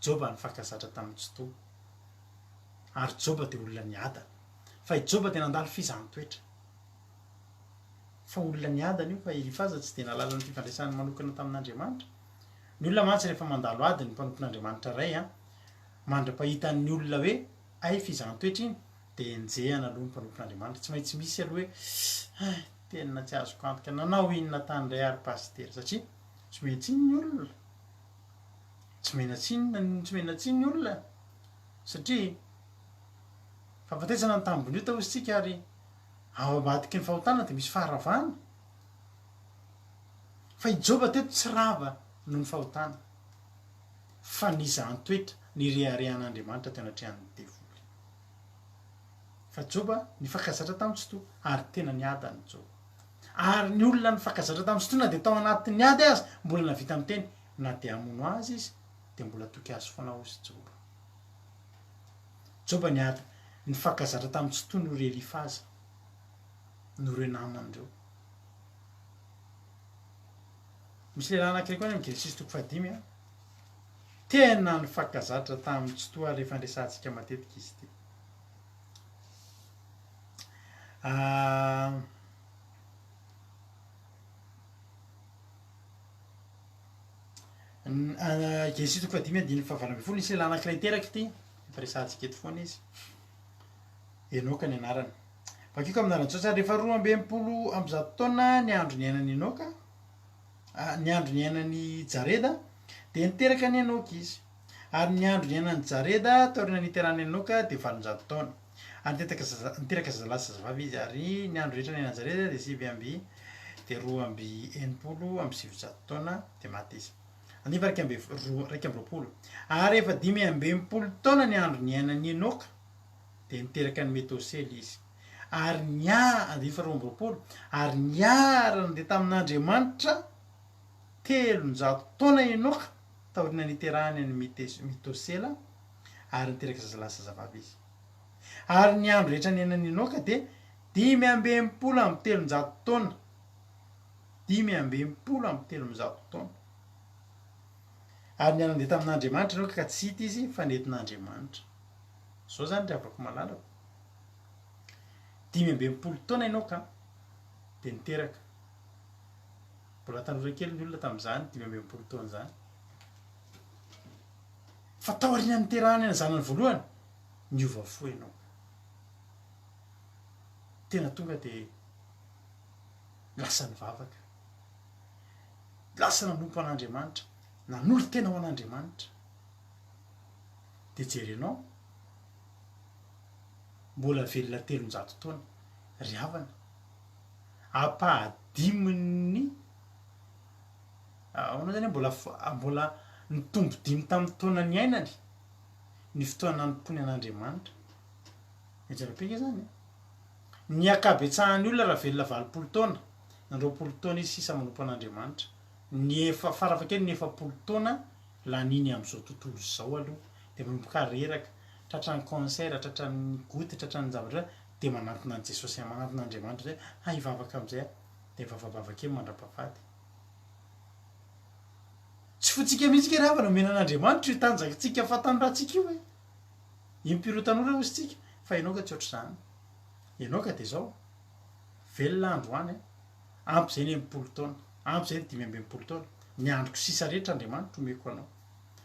Joba nifankazatra tamin'ny Tsitoha. Ary Joba dia olona niadana. Fa i Joba dia nandalo fizahan-toetra. Fa olona niadana io, fa Elifaza tsy dia nahalala ny fifandraisany manokana tamin'Andriamanitra. Ny olona mantsy rehefa mandalo ady ny mpanompon'Andriamanitra iray an, mandra-pahitan'ny olona hoe hay fizahan-toetra iny, dia enjehana aloha ny mpanompon'Andriamanitra. Tsy maintsy misy aloha hoe hay, tena tsy azoko antoka, nanao inona tany indray ary pasitera, satria tsy omen-tsiny ny olona. Tsy omena tsiny, tsy omena tsiny ny olona satria fahafatesana ny tambin'ny ota hozy tsika ary ao ambadiky ny fahotana dia misy faharavana. Fa i Joba teto tsy rava noho ny fahotana fa nizahan-toetra nireharehan'Andriamanitra teo anatrehan'ny devoly. Fa Joba nifankazatra tamin'ny Tsitoha ary tena niadana i Joba. Ary ny olona nifankazatra tamin'ny Tsitoha na dia tao anatin'ny ady aza mbola navita niteny na dia hamono azy izy dia mbola toky azy foana hozy Joba. Joba niady nifankazatra tamin'ny Tsitoha noho ry Elifaza, noho ireo namany ireo. Misy lehilahy anankiray koa any amin'ny Genesisy toko fahadimy an, tena nifankazatra tamin'ny Tsitoha ary efa niresahantsika matetika izy ity. Ah, Genesisy toko fahadimy andininy fahavalo ambin'ny folo, nisy lehilahy anankiray teraka ity, efa resahantsika eto foana izy. Enoka ny anarany. Vakiko amin'ny anaran'i Jesosy ary rehefa 162 taona ny andro niainan'i Enoka, ny andro niainan'i Jareda, dia niteraka an'i Enoka izy. Ary ny andro niainan'i Jareda taorian'ny niterahan'i Enoka dia 800 taona. Ary niteraka zaza, niteraka zazalahy sy zazavavy izy. Ary ny andro rehetra niainan'i Jareda dia sivy amby dia 962 taona dia maty izy. Andininy faha 21, 21. Ary efa 65 taona ny andro niainan'i Enoka, dia niteraka an'i Metosela izy. Ary nia, andininy faha 22, ary niara-nandeha tamin'Andriamanitra 300 taona Enoka taorian'ny niterahany an'i Metosela, ary niteraka zazalahy sy zazavavy izy. Ary ny andro rehetra niainan'i Enoka dia 365 taona, 365 taona. Ary niara-nandeha tamin'Andriamanitra Enoka ka tsy hita izy fa nentin'Andriamanitra. Zao zany ry havako malalako. 65 taona Enoka dia niteraka. Mbola tanora kely ny olona tamin'izany 65 taona izany. Fa taorian'ny niterahany ny zanany voalohany, niova fo Enoka. Tena tonga dia lasa nivavaka. Lasa nanompo an'Andriamanitra, nanolo-tena ho an'Andriamanitra. Dia jerenao, mbola velona 300 taona, ry havana, ampahadimin'ny, ahoana zany hoe mbola mbola nitombo dimy tamin'ny taona niainany ny fotoana nanompoany an'Andriamanitra. Mijery be zany e. Ny ankabetsahan'ny olona raha velona 80 taona, na 20 taona izy sisa manompo an'Andriamanitra. Ny efa, farafahakeliny ny 40 taona laniny amin'izao tontolo izao aloha dia manomboka reraka, tratran'ny cancer, tratran'ny goutte, tratran'ny zavatra dia manantona an'i Jesosy, manantona an'Andriamanitra izay, ha hivavaka amin'izay aho, dia mivavabavaka eny mandra-pahafaty. Tsy fointsika mihitsy kay ry havana omena an'Andriamanitra io tanjakintsika fahatanorantsika io e. Impiry ho tanora hozy tsika, fa Enoka tsy ohatr'izany. Enoka dia izao, velona androany, ampy izay ny 60 taona, ampy izay ny 65 taona, ny androko sisa rehetra Andriamanitra omeko anao.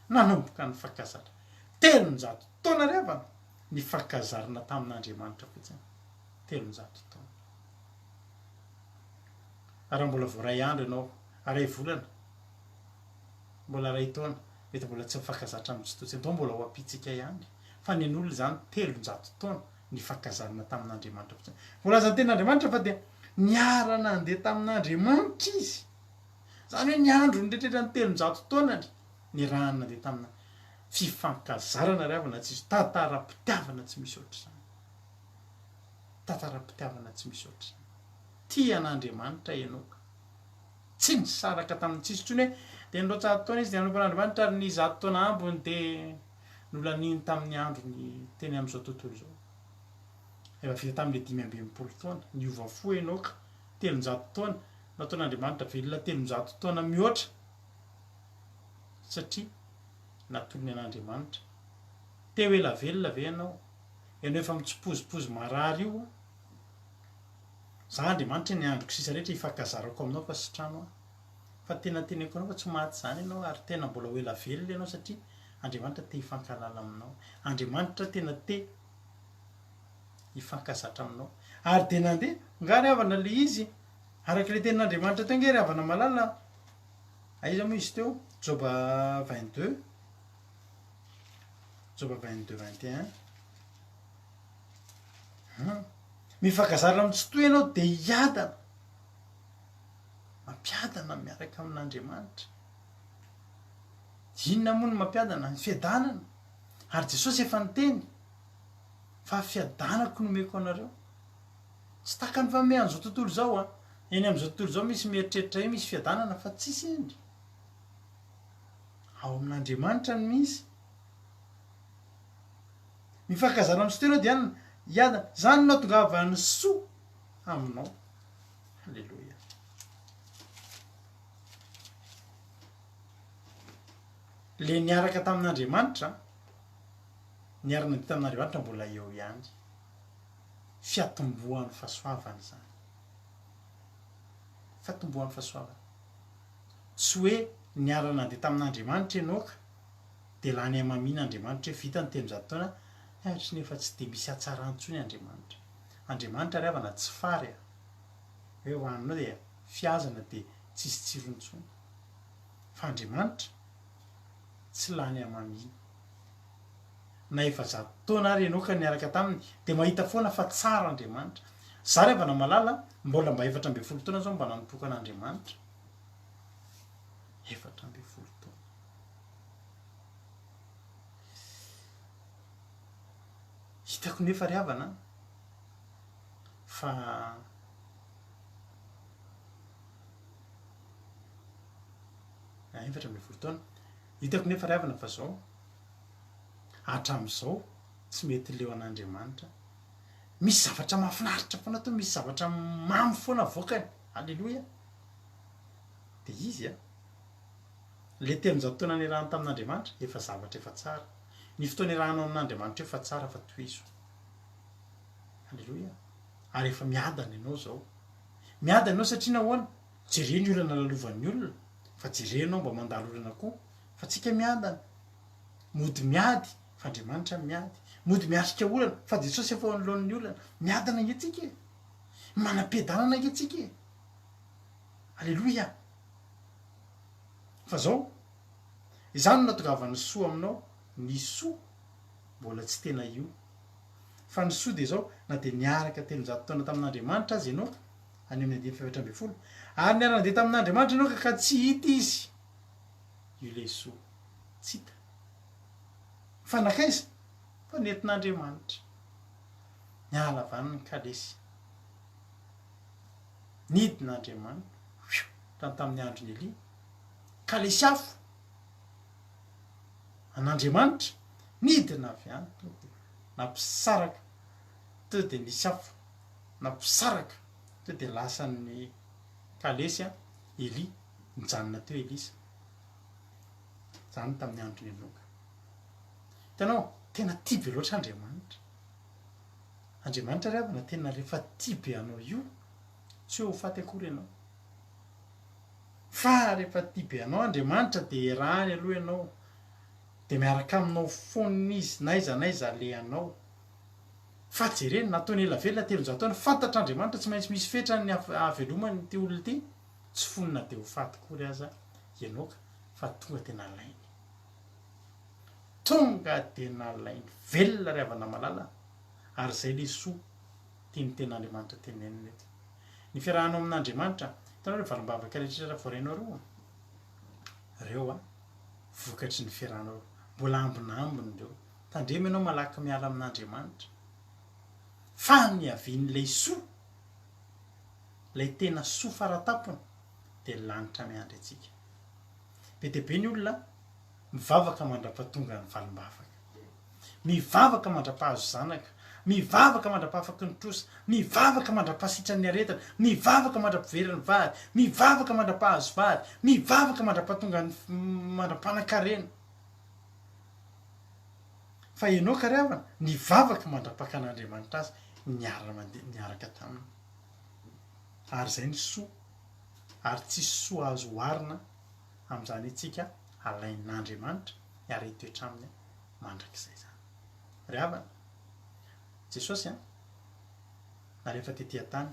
Nanomboka nifankazatra. 300 taona ry havana, nifankazarina tamin'Andriamanitra fotsiny. 300 taona. Raha mbola vao iray andro ianao, iray volana, mbola iray taona, mety mbola tsy mifankazatra amin'ny Tsitoha, tsy atao mbola ho ampitsika ihany. Fa ny an'olona izany 300 taona nifankazarina tamin'Andriamanitra fotsiny. Voalazan'ny tenin'Andriamanitra fa dia niara-nandeha tamin'Andriamanitra izy. Izany hoe ny androny rehetra ny 300 taonany niarahany nandeha tamina fifankazarana ry havana tsisy tantaram-pitiavana tsy misy ohatr'izany. Tantaram-pitiavana tsy misy ohatr'izany. Tia an'Andriamanitra Enoka. Tsy nisaraka tamin'ny tsisy intsony hoe dia nirotsaka taona izy dia nanompo an'Andriamanitra ary ny 100 taona ambiny dia nolaniany tamin'ny androny teny amin'izao tontolo izao. Efa vita tamin'ilay 65 taona. Niova fo Enoka, 300 taona. Nataon'Andriamanitra velona 300 taona mihoatra satria natolony an'Andriamanitra. Te ho ela velona ve ianao? Ianao efa mitsipozipozy marary io an! Za Andriamanitra ny androko sisa rehetra hifankazarako aminao fa sitrano aho. Fa tena teneniko anao fa tsy maty izany ianao ary tena mbola ho ela velona ianao satria Andriamanitra te hifankahalala aminao. Andriamanitra tena te hifankazatra aminao. Ary dia nandeha, nga ry havana le izy, araka ilay tenin'Andriamanitra teo nge ry havana malala, aiza moa izy teo? Joba 22, Joba 22, 21. Hum. Mifankazatra amin'ny Tsitoha ianao dia hiadana. Mampiadana miaraka amin'Andriamanitra. Inona moa no mampiadana? Ny fiadanana. Ary Jesosy efa niteny fa fiadanako no omeko anareo. Tsy tahaka ny fanome an'izao tontolo izao an. Eny amin'izao tontolo izao misy mieritreritra hoe misy fiadanana fa tsisy eny. Ao amin'Andriamanitra no misy. Mifankazara amin'ny Tsitoha ianao dia hiadana. Izany no nahatongavan'ny soa aminao. Aleloia. Le niaraka tamin'Andriamanitra, niara-nandeha tamin'Andriamanitra mbola eo ihany. Fiatombohan'ny fahasoavana izany. Fiatombohan'ny fahasoavana. Tsy hoe niara-nandeha tamin'Andriamanitra Enoka, dia lany hamamiana Andriamanitra hoe vita ny 300 taona, hatry nefa tsy dia misy hatsarany intsony Andriamanitra. Andriamanitra ry havana tsy fary a! Hoe hohaninao dia fihazana dia tsisy tsirony intsony. Fa Andriamanitra tsy lany hamamiana. Na 400 taona ary Enoka niaraka taminy dia mahita foana fa tsara Andriamanitra. Za ry havana malala mbola mba 14 taona zao mba nanompoako an'Andriamanitra. 14 taona. Hitako nefa ry havana fa 14 taona. Hitako nefa ry havana fa zao, hatramin'izao tsy mety leo an'Andriamanitra. Misy zavatra mahafinaritra foana toa misy zavatra mamy foana avoakany. Aleloia. Dia izy a. Le 300 taona niarahany tamin'Andriamanitra efa zavatra efa tsara. Ny fotoana iarahanao amin'Andriamanitra io efa tsara fa tohizo. Aleloia. Ary efa miadana ianao zao. Miadana ianao satria nahoana? Jereo ny olana lalovan'ny olona fa jereo ianao mba mandalo olana koa fa tsika miadana. Mody miady fa Andriamanitra miady. Mody miatrika olana fa Jesosy efa eo anoloan'ny olana. Miadana ange tsika e. Manam-piadanana ange tsika e. Aleloia. Fa zao, izany no nahatongavan'ny soa aminao, ny soa mbola tsy tena io. Fa ny soa dia izao, na dia niaraka 300 taona tamin'Andriamanitra aza Enoka, any amin'ny andininy faha-14, ary niara-nandeha tamin'Andriamanitra Enoka ka tsy hita izy, io ilay soa, tsy hita. Fa nankaiza? Fa nentin'Andriamanitra. Niala avy any ny kalesy. Nidina Andriamanitra, fioo, tany tamin'ny andron'i Elia. Kalesy afo an'Andriamanitra, nidina avy any tonga dia nampisaraka, teo dia nisy afo nampisaraka, teo dia lasan'ny kalesy an, Elia, nijanona teo Elisa. Izany tamin'ny andron'i Enoka. Hitanao, tena tia be loatra Andriamanitra. Andriamanitra ry havana tena rehefa tia be anao io, tsy hoe ho faty akory ianao. Fa rehefa tia be anao Andriamanitra dia erahany aloha ianao, dia miaraka aminao foana Izy n'aiza n'aiza alehanao. Fa jereny, nataony ela velona 300 taona, fantatr'Andriamanitra tsy maintsy misy fetrany ny hahavelomany ity olona ity, tsy fony na dia ho faty akory aza i Enoka fa tonga dia nalainy. Tonga dia nalainy velona ry havana malala a! Ary izay ilay soa tian'ny tenin'Andriamanitra tenenina eto. Ny fiarahanao amin'Andriamanitra, hitanao ireo valim-bavaka rehetra rehetra voarainao ireo? Ireo a, vokatry ny fiarahanao, mbola ambinambiny ireo. Tandremo ianao malaky miala amin'Andriamanitra. Fa ny havian'ilay soa, ilay tena soa faratampony dia ny lanitra miandry antsika. Be dia be ny olona mivavaka mandra-pahatonga ny valim-bavaka. Mivavaka mandra-pahazo zanaka. Mivavaka mandra-pahafaky ny trosa. Mivavaka mandra-pahasitran'ny aretina. Mivavaka mandra-piverin'ny vady. Mivavaka mandra-pahazo vady. Mivavaka mandra-pahatongan'ny mandra-panan-karena. Fa Enoka ry havana, nivavaka mandra-pakan'Andriamanitra azy niara-mandeha niaraka taminy. Ary izay ny soa, ary tsisy soa azo oharina amin'izany antsika alain'Andriamanitra hiara-hitoetra aminy mandrakizay izany. Ry havana, Jesosy an, nalefa tety an-tany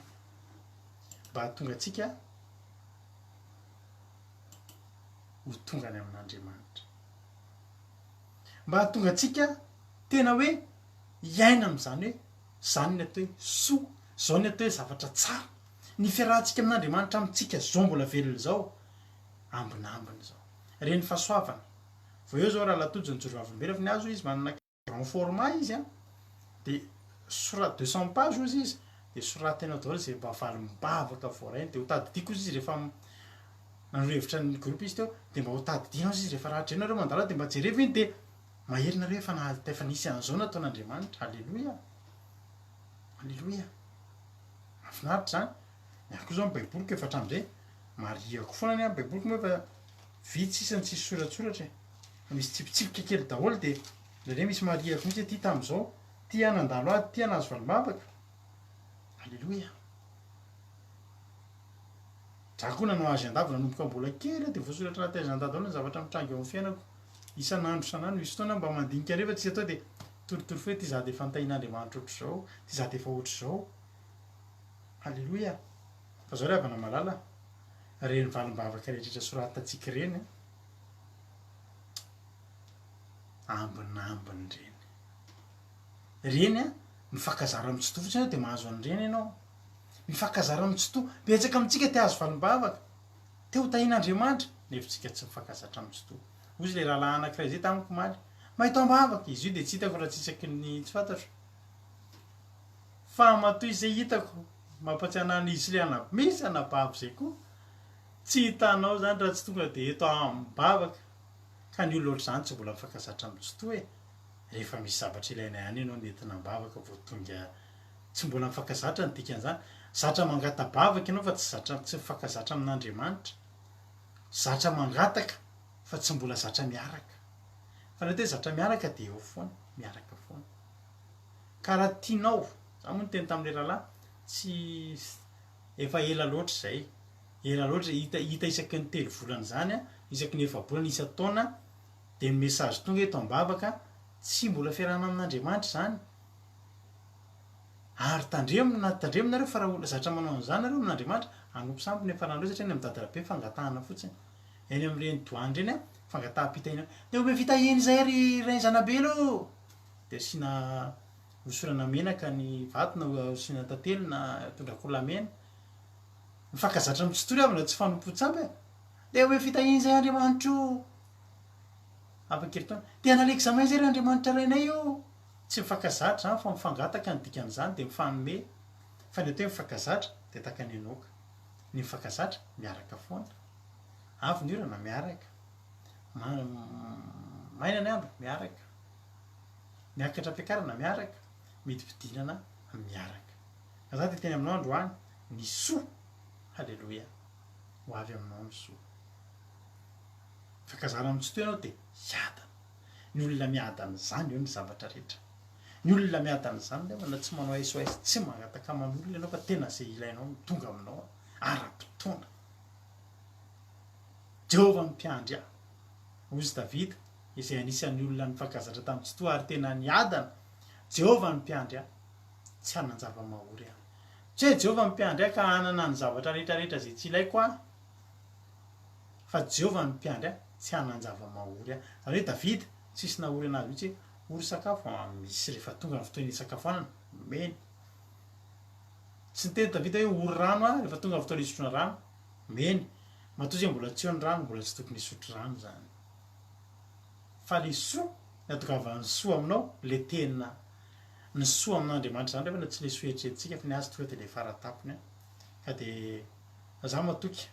mba hahatonga antsika ho tonga any amin'Andriamanitra. Mba hahatonga antsika tena hoe hiaina amin'izany hoe izany ny atao hoe soa, izao ny atao hoe zavatra tsara. Ny fiarahantsika amin'Andriamanitra amintsika izao mbola velona izao, ambinambiny izao. Ireny fahasoavana. Vao eo izao Rahalahy Tojo nijoro vavolombelona fa ny azy hoy izy manana grand format izy an, dia soraty 200 pages hozy izy, dia soraty anao daholo izay mba valim-bavaka voarainy, dia ho tadidiako hozy izy rehefa nanoro hevitra ny groupe izy teo, dia mba ho tadidiana hozy izy rehefa raha nareo mandalo dia mba jerevo iny dia mahery nareo efa naha efa nisy an'izao nataon'Andriamanitra, aleloia, aleloia, mahafinaritra izany, ny ahy koa izao ny baiboliko efa hatramin'izay marihako foana ny ahy ny baiboliko moa efa vitsy sisa ny tsisy soratsoratra e, fa misy tsipitsipika kely daholo dia indraindray misy marihako mihitsy aty tamin'izao, ty aho nandalo ady, ty aho nahazo valim-bavaka, aleloia. Za koa nanao agenda vao nanomboka mbola kely aho dia voasoratra anaty agenda daholo ny zavatra mitranga eo amin'ny fiainako isan'andro isan'andro, misy fotoana aho mba mandinika rehefa tsisy atao dia torotoro fo hoe ty za dia efa notahian'Andriamanitra ohatr'izao, ty za dia efa ohatr'izao. Aleloia! Fa zao ry havana malala, ireny valim-bavaka rehetra soratantsika ireny an, ambinambiny ireny. Ireny an, mifankazara amin'ny tsitoha fotsiny ianao dia mahazo an'ireny ianao. Mifankazara amin'ny tsitoha. Betsaka amintsika te hahazo valim-bavaka, te ho tahian'Andriamanitra, nefa tsika tsy mifankazatra amin'ny tsitoha. Hozy ilay rahalahy anankiray izay tamiko omaly, mahita am-bavaka, izy io dia tsy hitako raha tsy isaky ny tsy fantatro. Fa matoa izay hitako mampatsiahy anah an'izy sy le anab misy anabavy zay koa tsy hitanao zany raha tsy tonga de eto am-bavaka ka ny olona ohatr'izany tsy mbola mifankazatra amin'ny tsitoha e rehefa misy zavatra ilaina ihany ianao no entina am-bavaka vao tonga tsy mbola mifankazatra ny dikan'izany zatra mangata-bavaka ianao fa tsy zatra tsy mifankazatra amin'Andriamanitra zatra mangataka fa tsy mbola zatra miaraka fa ny atao hoe zatra miaraka de eo foana miaraka foana Ka raha tianao, za moa niteny tamin'ilay rahalahy, tsy efa ela loatra izay, ela loatra, hita hita isaky ny telo volana izany an, isaky ny efa-bolana, isan-taona, dia ny message tonga eto am-bavaka, tsy mbola fiarahana amin'Andriamanitra izany. Ary tandremo na tandremo nareo fa raha olona zatra manao an'izany nareo amin'Andriamanitra, hanompo sampy ny hiafaranareo satria any amin'ny dadarabe fangatahana fotsiny. Any amin'ireny douane ireny an, fangataham-pitahiana, dia omeo fitahiana izay ry Rainizanabelo ô! Dia asiana hosorana menaka ny vato na asiana tantely na atondra kolamena. Mifankazatra amin'ny tsitory havana tsy fanompoan-tsampy e. Dia hoe fitahiana izay Andriamanitra o. Afa-kerintaona. Dia hanala examen izay ry Andriamanitra Rainay o. Tsy mifankazatra izany fa mifangataka ny dikan'izany dia mifanome. Fa ny atao hoe mifankazatra dia tahaka an'i Enoka. Ny mifankazatra miaraka foana. Avy ny orana miaraka. Maina ny andro miaraka. Miakatra am-piakarana miaraka, midi-pidinana miaraka. Ka za dia hiteny aminao androany, ny soa, haleloia, ho avy aminao ny soa. Mifankazara amin'ny Tsitoha ianao dia hiadana. Ny olona miadana izany eo ny zavatra rehetra. Ny olona miadana izany nefa na tsy manao SOS, tsy mangataka aman'olona ianao fa tena izay ilainao no tonga aminao ara-potoana. Jehovah no mpiandry ahy. Hozy Davida, izay anisan'ny olona nifankazatra tamin'i Tsitoha ary tena niadana, Jehovah no mpiandry ahy, tsy hanan-java-mahory aho. Tsy hoe Jehovah no mpiandry ahy ka hanana ny zavatra rehetrarehetra izay tsy ilaiko aho, fa Jehovah no mpiandry ahy, tsy hanan-java-mahory aho. Izany hoe Davida, tsisy nahory an'azy mihitsy hoe ory sakafo, misy rehefa tonga ny fotoana hisakafoanana, omeny. Tsy niteny Davida hoe ory rano aho rehefa tonga ny fotoana hisotroana rano, omeny. Matoa izay mbola tsy eo ny rano, mbola tsy tokony hisotro rano izany. Fa le soa, ny ahatongavan'ny soa aminao, le tena ny soa amin'Andriamanitra izany rehefa tsy le soa eritreretintsika fa ny azy tonga dia le faratapony an. Ka dia za matoky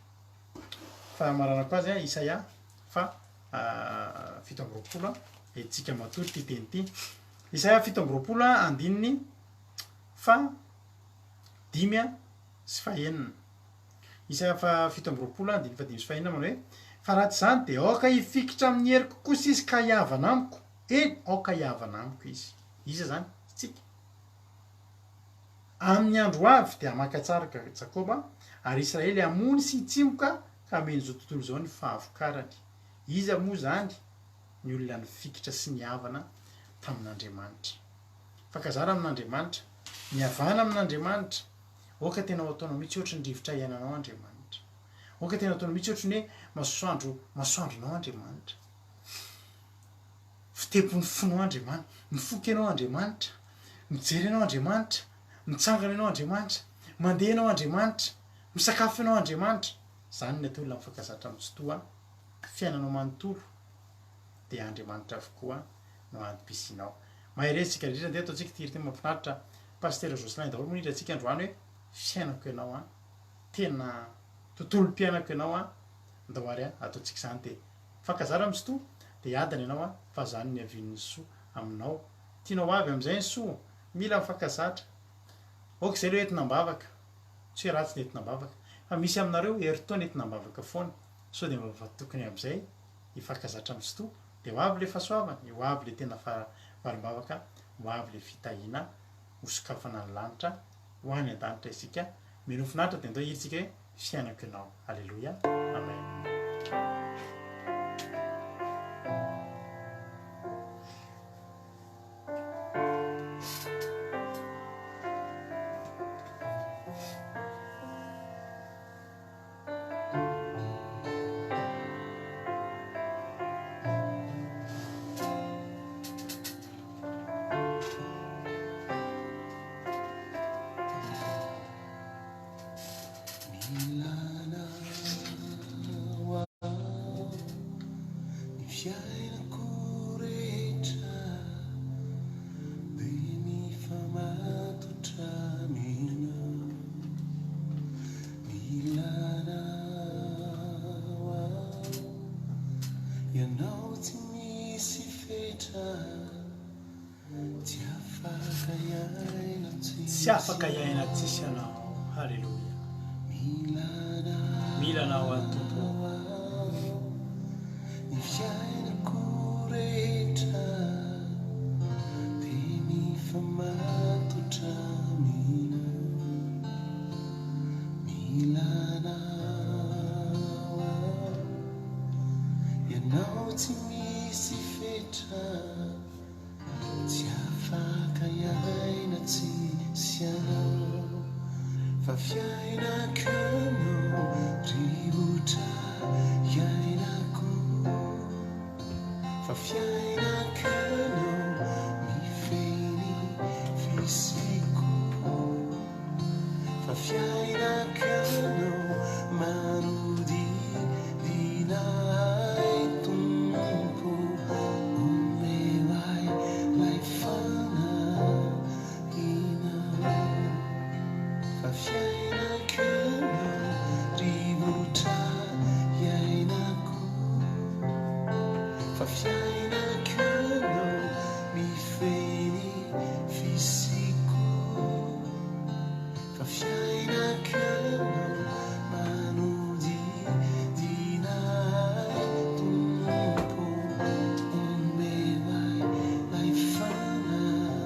fa hamaranako azy an, Isaia fa 27 an, entintsika matory ity teny ity. Isaia 27 andininy faha dimy sy fahenina. Isaia faha 27 andininy fahadimy sy fahenina manao hoe, Fa raha tsy izany dia aoka hifikitra amin'ny heriko kosa izy ka hihavana amiko. Eny, aoka hihavana amiko izy. Iza izany? Isika. Amin'ny andro ho avy dia hamaka tsara Jakoba, ary Israely hamony sy hitsimoka ka hameno izao tontolo izao ny fahavokarany. Iza moa izany ny olona nifikitra sy nihavana tamin'Andriamanitra? Fankazana amin'Andriamanitra, mihavana amin'Andriamanitra. Aoka tena ho ataonao mihitsy ohatry ny rivotra iainanao Andriamanitra. Aoka tena ataonao mihitsy ohatry ny hoe masoandro masoandronao Andriamanitra. Fitempon'ny fonao Andriamanitra. Mifoka ianao Andriamanitra. Mijery ianao Andriamanitra. Mitsangana ianao Andriamanitra. Mandeha ianao Andriamanitra. Misakafo ianao Andriamanitra. Izany ny atao olona mifankazatra amin'ny Tsitoha. Fiainanao manontolo dia Andriamanitra avokoa no antom-pisianao. Mahereza isika rehetra, ndeha ataontsika ity hira ity mahafinaritra. Pasitera Jocelyn daholo moa ny hirantsika androany hoe fiainako ianao an. Tena tontolom-piainako ianao an. Ndao ary an, ataontsika izany dia mifankazara amin'ny Tsitoha dia hiadana ianao an, fa izany no niavian'ny soa aminao. Tianao ho avy amin'izay ny soa? Mila mifankazatra. Ok izay aloha entina am-bavaka. Tsy hoe ratsy ny entina am-bavaka. Fa misy aminareo herintaona entina am-bavaka foana. Sao dia mba tokony amin'izay hifankazatra amin'ny Tsitoha dia ho avy ilay fahasoavana, ho avy ilay tena valim-bavaka, ho avy ilay fitahiana, hosokafana ny lanitra, ho any an-danitra isika. Mino finaritra dia ndao hirintsika hoe fiainako ianao. Aleloia. Amen. Tsy afaka hiaina tsisy anao. Haleloia. Mila anao aho Tompo ô. Ny fiainako rehetra dia mifamatotra aminao. Mila anao aho, ianao tsy misy fetra. Tsy afaka hiaina tsisy anao Fa fiainako ianao rivotra iainako Fa fiainako ianao mifehy ny fisiako Fa fiainako ianao manodidina ahy Tompo omeo ahy lay fanahinao Fa fiainako ianao rivotra iainako Fa fiainako ianao mifehy ny fisiako Fa fiainako ianao manodidina ahy Tompo omeo ahy lay fanahinao.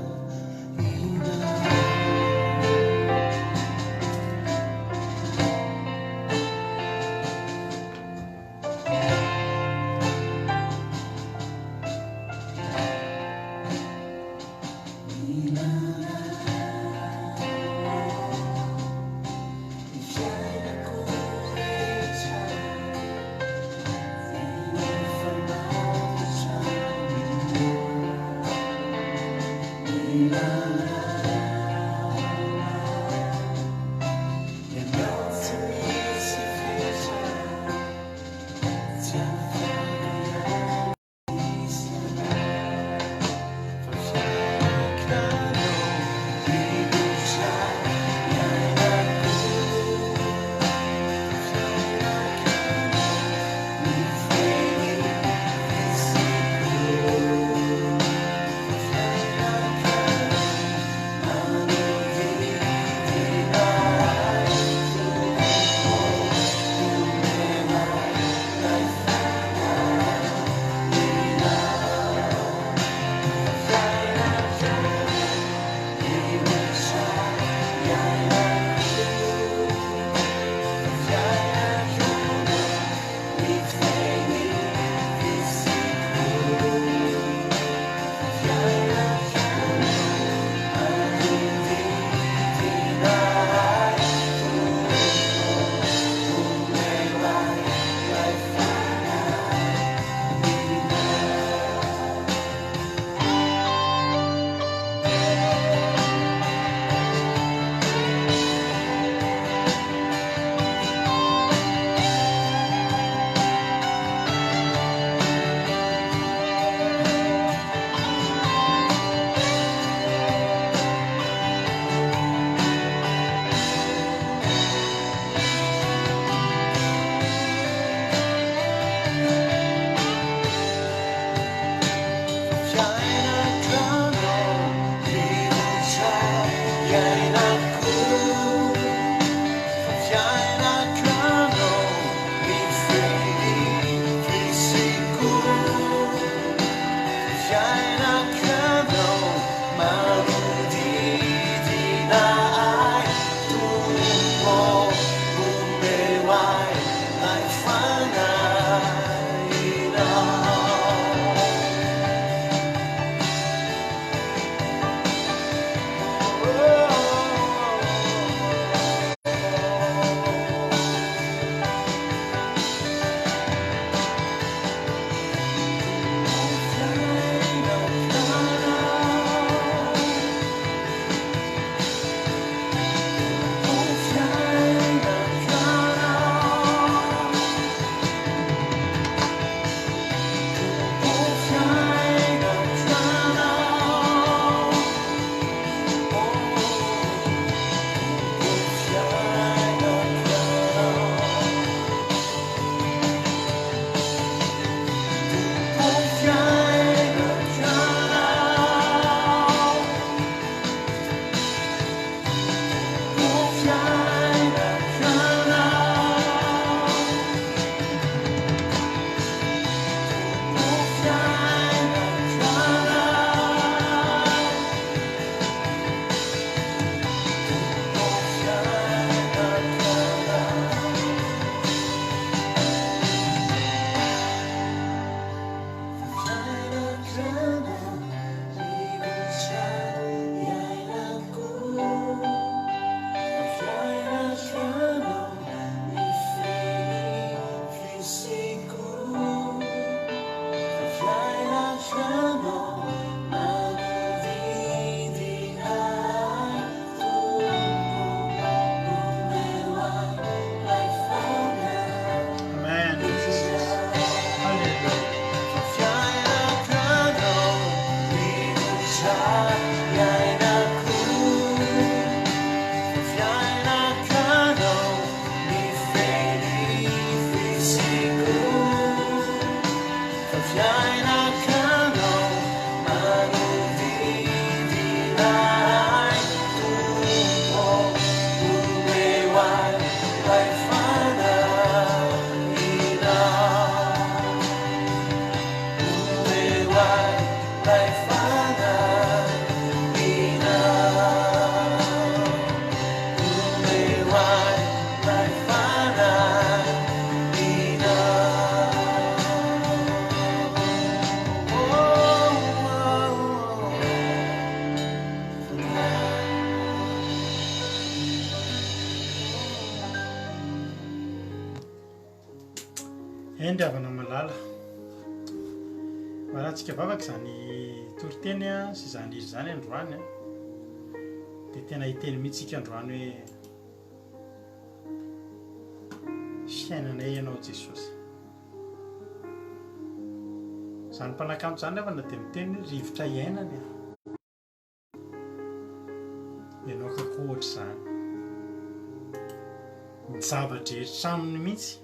Eny ry havana malala. Marahantsika vavaka izany toriteny sy izany hira izany androany. Dia tena hiteny mihitsy isika androany hoe fiainanay ianao Jesosy. Izany mpanakanto izany havana dia miteny hoe rivotra iainana e. Enoka koa ohatr'izany. Ny zava-drehetra aminy mihitsy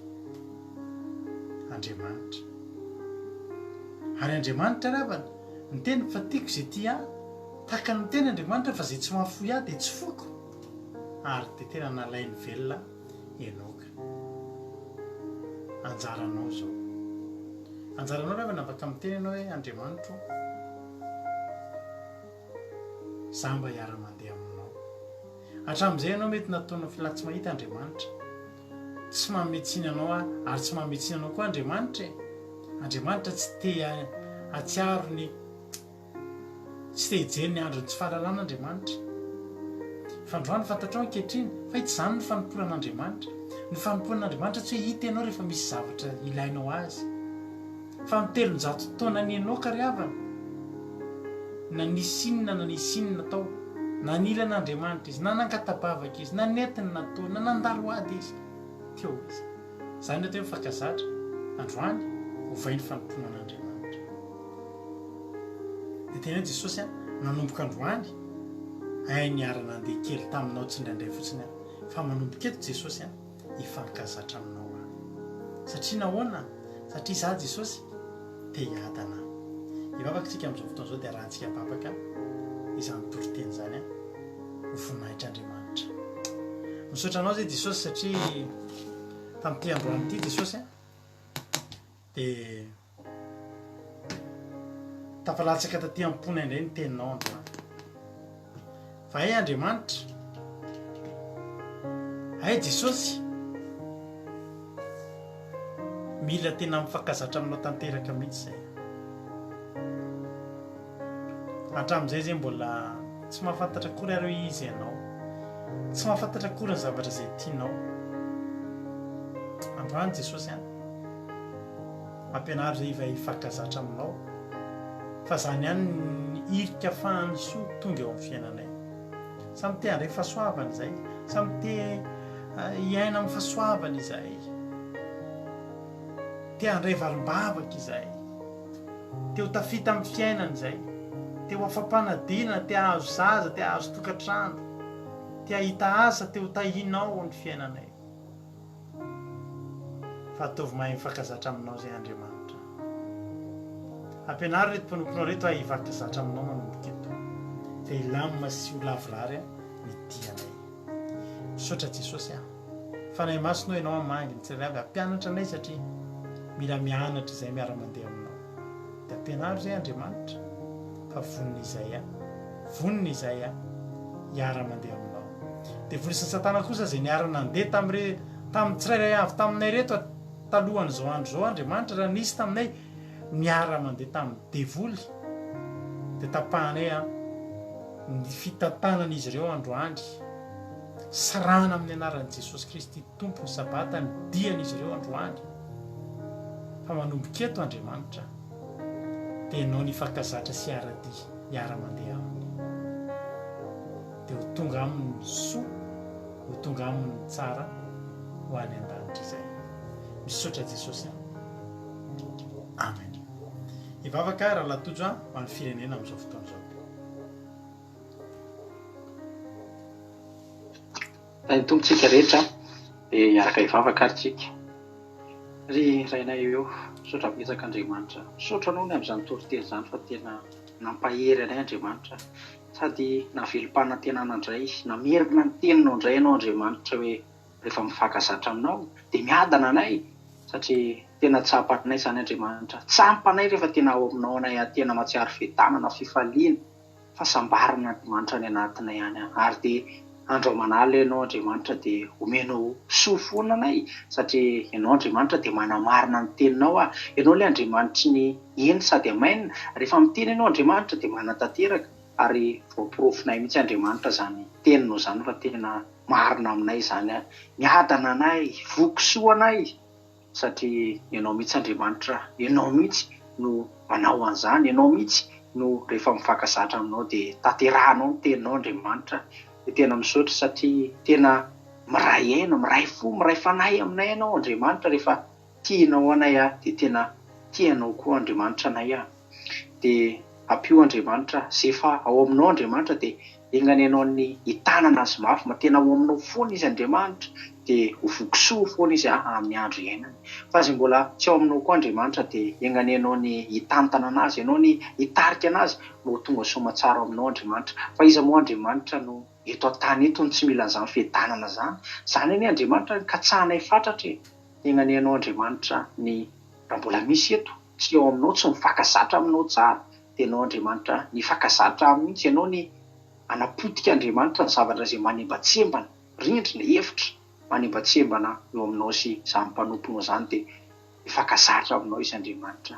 Andriamanitra. Ary Andriamanitra ry havana, niteny fa tiako izay tia ahy, tahaka ny miteny Andriamanitra fa izay tsy mahafoy ahy dia tsy foiko. Ary dia tena nalainy velona Enoka. Anjaranao izao. Anjaranao ry havana afaka miteny ianao hoe Andriamanitro ô, Za mba hiara-mandeha aminao. Hatramin'izay ianao mety nataonao filaha tsy mahita Andriamanitra. Tsy manome tsiny anao aho ary tsy manome tsiny anao koa Andriamanitra e. Andriamanitra tsy te hahatsiaro ny tsy te hijery ny andron'ny tsy fahalalana Andriamanitra. Fa androany fantatrao ankehitriny fa tsy izany ny fanompoana an'Andriamanitra. Ny fanompoana an'Andriamanitra tsy hoe hita ianao rehefa misy zavatra ilainao azy. Fa ny 300 taonan'i Enoka ry havana, na nisy inona na nisy inona tao, na nila an'Andriamanitra izy, na nangata-bavaka izy, na nety ny nataony, na nandalo ady izy, teo izy. Izany no atao hoe mifankazatra. Androany, ovay ny fanompoana an'Andriamanitra. Dia tena hoe Jesosy a, nanomboka androany, hay niara-nandeha kely taminao tsindraindray fotsiny aho, fa manomboka eto Jesosy a, hifankazatra aminao aho. Satria nahoana? Satria izaho Jesosy te hiadana. Hivavaka isika amin'izao fotoana izao dia arahantsika vavaka izany toriteny izany ho voninahitr'Andriamanitra. Misaotra anao izay Jesosy satria tamin'ity androany ity Jesosy a dia Tafalatsaka taty am-ponay indray ny teninao androany. Fa hay Andriamanitra, hay Jesosy, mila tena mifankazatra aminao tanteraka mihitsy izay. Hatramin'izay izay mbola tsy mahafantatra akory ary hoe iza ianao. Tsy mahafantatra akory ny zavatra izay tianao. Androany Jesosy an. Ampianaro zay iva hifankazatra aminao fa zany ihany ny hirika afahan'ny soa tonga eo amin'ny fiainanay. Samy te handray fahasoavana izay, samy te hiaina amin'ny fahasoavana izahay. Te handray valim-bavaka izahay. Te ho tafita amin'ny fiainana izay. Te ho afa-panadinana, te hahazo zaza, te hahazo tokantrano. Te hahita asa, te ho tahianao ny fiainanay. Fa ataovy mahay mifankazatra aminao izay Andriamanitra. Ampianaro ireto mpanomponao ireto aho hifankazatra aminao manomboka eto. Dia hilamina sy ho lavorary ny dianay. Misaotra Jesosy ah. Fanahy Masina ô ianao hamangy ny tsirairay avy hampianatra anay satria mila mianatra izay miara-mandeha aminao. Dia ampianaro izay Andriamanitra fa vonona izay aho. Vonona izay aho hiara-mandeha aminao. Devoly sy Satana kosa izay niara-nandeha tamin'ire, tamin'ny tsirairay avy taminay ireto talohan'izao andro izao Andriamanitra raha nisy taminay niara-mandeha tamin'ny devoly dia tapahanay an ny fitantanan'izy ireo androany. Sarahana amin'ny anaran'i Jesosy Kristy Tompo ny Sabata ny dian'izy ireo androany. Fa manomboka eto Andriamanitra dia ianao nifankazatra sy hiara-dia hiara-mandeha aminy. Dia ho tonga aminy ny soa, ho tonga aminy ny tsara ho any an-danitra izay. Misaotra Jesosy an. Amen. Hivavaka Rahalahy Tojo an ho an'ny firenena amin'izao fotoana izao. Tahin'ny Tompo tsika rehetra dia hiaraka hivavaka ary tsika. Ry Rainay ô, misaotra betsaka Andriamanitra. Misaotra Anao ny amin'izany toriteny izany fa tena nampahery anay Andriamanitra sady nahavelom-panantenana indray, namerina ny teninao indray Ianao Andriamanitra hoe rehefa mifankazatra Aminao dia miadana anay satria tena tsapanay izany Andriamanitra. Tsapanay rehefa tena ao Aminao anay, tena mahatsiaro fiadanana, fifaliana. Fahasambarana Andriamanitra any anatinay any ary dia andro aman'alina Ianao Andriamanitra dia omenao soa foana anay satria Ianao Andriamanitra dia manamarina ny teninao ah, Ianao ilay Andriamanitry ny eny sady amen, rehefa miteny Ianao Andriamanitra dia manatanteraka ary voaporofonay mihitsy Andriamanitra izany teninao izany fa tena marina aminay izany ah, miadana anay, voky soa anay. Satria Ianao mihitsy Andriamanitra, Ianao mihitsy no manao an'izany, Ianao mihitsy no rehefa mifankazatra aminao dia tanterahanao ny teninao Andriamanitra. Dia tena misaotra satria tena miray aina, miray fo, miray fanahy aminay Ianao Andriamanitra rehefa tianao anay aho dia tena tianao koa Andriamanitra anay aho. Dia ampio Andriamanitra, izay efa ao aminao Andriamanitra dia enga anie Ianao ny hitanana azy mafy mba tena ao aminao foana izy Andriamanitra dia ho voky soa foana izy amin'ny andro iainany. Fa izay mbola tsy ao aminao koa Andriamanitra dia enga anie Ianao ny hitantana anazy, Ianao ny hitarika anazy mba ho tonga soamatsara ao aminao Andriamanitra. Fa iza moa Andriamanitra no eto an-tany eto no tsy mila an'izany fiadanana izany? Izany anie Andriamanitra no katsahanay fatratra e! Enga anie Ianao Andriamanitra ny raha mbola misy eto tsy ao aminao, tsy mifankazatra aminao tsara dia Ianao Andriamanitra ny hifankazatra aminy mihitsy, Ianao ny hanapotika Andriamanitra ny zavatra izay manembatsembana, rindrina, efitra manembatsembana eo aminao sy izany mpanomponao izany dia hifankazatra aminao izy Andriamanitra.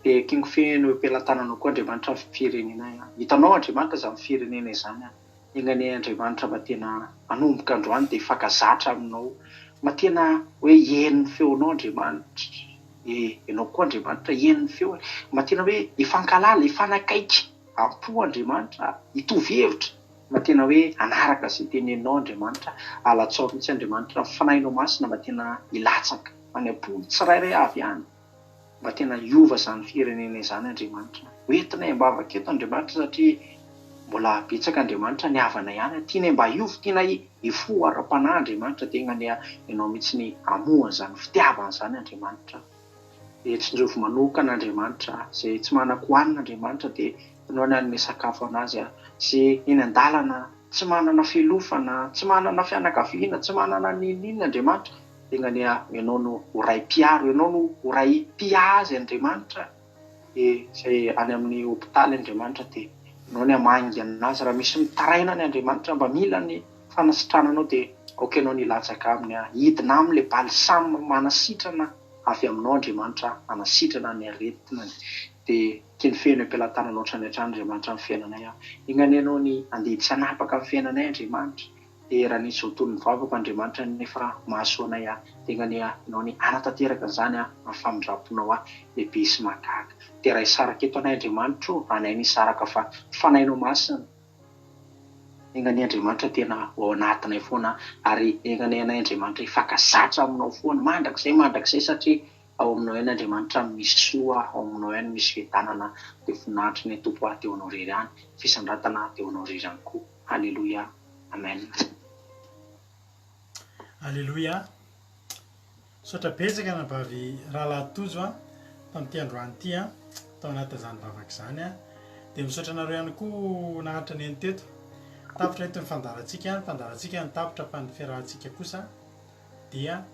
Dia ekeko feno eo am-pelatananao koa Andriamanitra ny firenenay an. Hitanao Andriamanitra izany firenena izany an. Enga anie Andriamanitra mba tena hanomboka androany dia hifankazatra aminao, mba tena hoe hihaino ny feonao Andriamanitra, e, ianao koa Andriamanitra hihaino ny feony, mba tena hoe hifankahalala, hifanakaiky am-po Andriamanitra, hitovy hevitra, mba tena hoe hanaraka izay teneninao Andriamanitra, alatsao mihitsy Andriamanitra ny Fanahinao Masina mba tena hilatsaka any am-pon'ny tsirairay avy any. Mba tena hiova izany firenena izany Andriamanitra. Ho entinay am-bavaka eto Andriamanitra satria mbola betsaka Andriamanitra ny havanay any. Tianay mba hiova, tianay hifoha ara-panahy Andriamanitra. Dia anie Ianao mihitsy ny hamoha an'izany fitiavana izany Andriamanitra. Dia tsinjovy manokana Andriamanitra. Izay tsy manan-kohanina Andriamanitra dia Ianao ny hanome sakafo an'azy. Izay eny an-dalana tsy manana fialofana, tsy manana fianakaviana, tsy manana n'inon'inona Andriamanitra. Enga anie Ianao no ho Ray mpiaro, Ianao no ho Ray mpiahy Andriamanitra e, izay any amin'ny hopitaly Andriamanitra dia Ianao ny hamangy anazy, raha misy mitaraina any Andriamanitra mba mila ny fanasitrananao dia aoka Ianao ny hilatsaka aminy, hidina aminy ilay balsam manasitrana avy aminao Andriamanitra hanasitrana ny aretinany dia tiany feno am-pelatananao hatrany hatrany Andriamanitra ny fiainanay, enga anie Ianao ny handidy tsy hanapaka ny fiainanay Andriamanitra. Dia raha nisy voatono ny vavako Andriamanitra nefa mahasoa anay aho, dia enga anie Ianao anie hanatanteraka an'izany aho amin'ny famindram-ponao ahy lehibe sy mahagaga. Dia raha hisaraka eto anay Andriamanitra o, anay ny hisaraka fa Fanahinao Masina, enga anie Andriamanitra tena ho ao anatinay foana ary enga anie anay Andriamanitra hifankazatra aminao foana mandrakizay mandrakizay satria ao aminao ihany Andriamanitra no misy soa, ao aminao ihany misy fiadanana, dia voninahitry ny Tompo aho dia ho anao irery ihany, fisandratana dia ho anao irery ihany koa. Aleloia Amen. Aleloia. Misaotra betsaka anabavy rahalahy Tojo a, tamin'ity androany ity a, tao anatin'izany vavaka izany a. Dia misaotra anareo ihany koa naharitra nihaino teto. Tapitra eto ny fandaharantsika, ny fandaharantsika no tapitra fa ny fiarahantsika kosa dia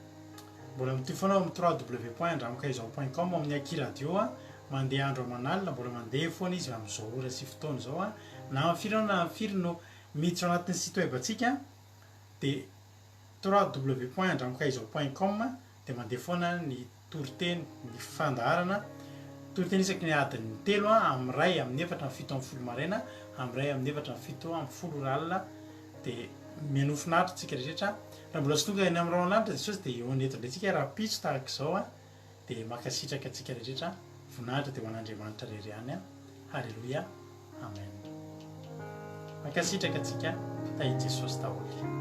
mbola mitohy foana ao amin'ny www.andramokaizao point com ao amin'ny Aky Radio a, mandeha andro aman'alina, mbola mandeha foana izy amin'izao ora sy fotoana izao a, na amin'ny firy na amin'ny firy no miditra ao anatin'ny site web antsika dia www.andramokaizao point com dia mandeha foana ny toriteny, ny fandaharana, toriteny isaky ny adiny telo amin'ny iray amin'ny efatra amin'ny 17 maraina, amin'ny iray amin'ny efatra amin'ny 17 ora alina dia mihainoa finaritra tsika rehetra, raha mbola tsy tonga eny amin'ny rahona lanitra Jesosy dia eo eto indray tsika rahampitso tahaka izao a, dia mankasitraka antsika rehetra, voninahitra dia ho an'Andriamanitra irery ihany a, haleloia, amen. Mankasitraka antsika, tahin'i Jesosy daholo.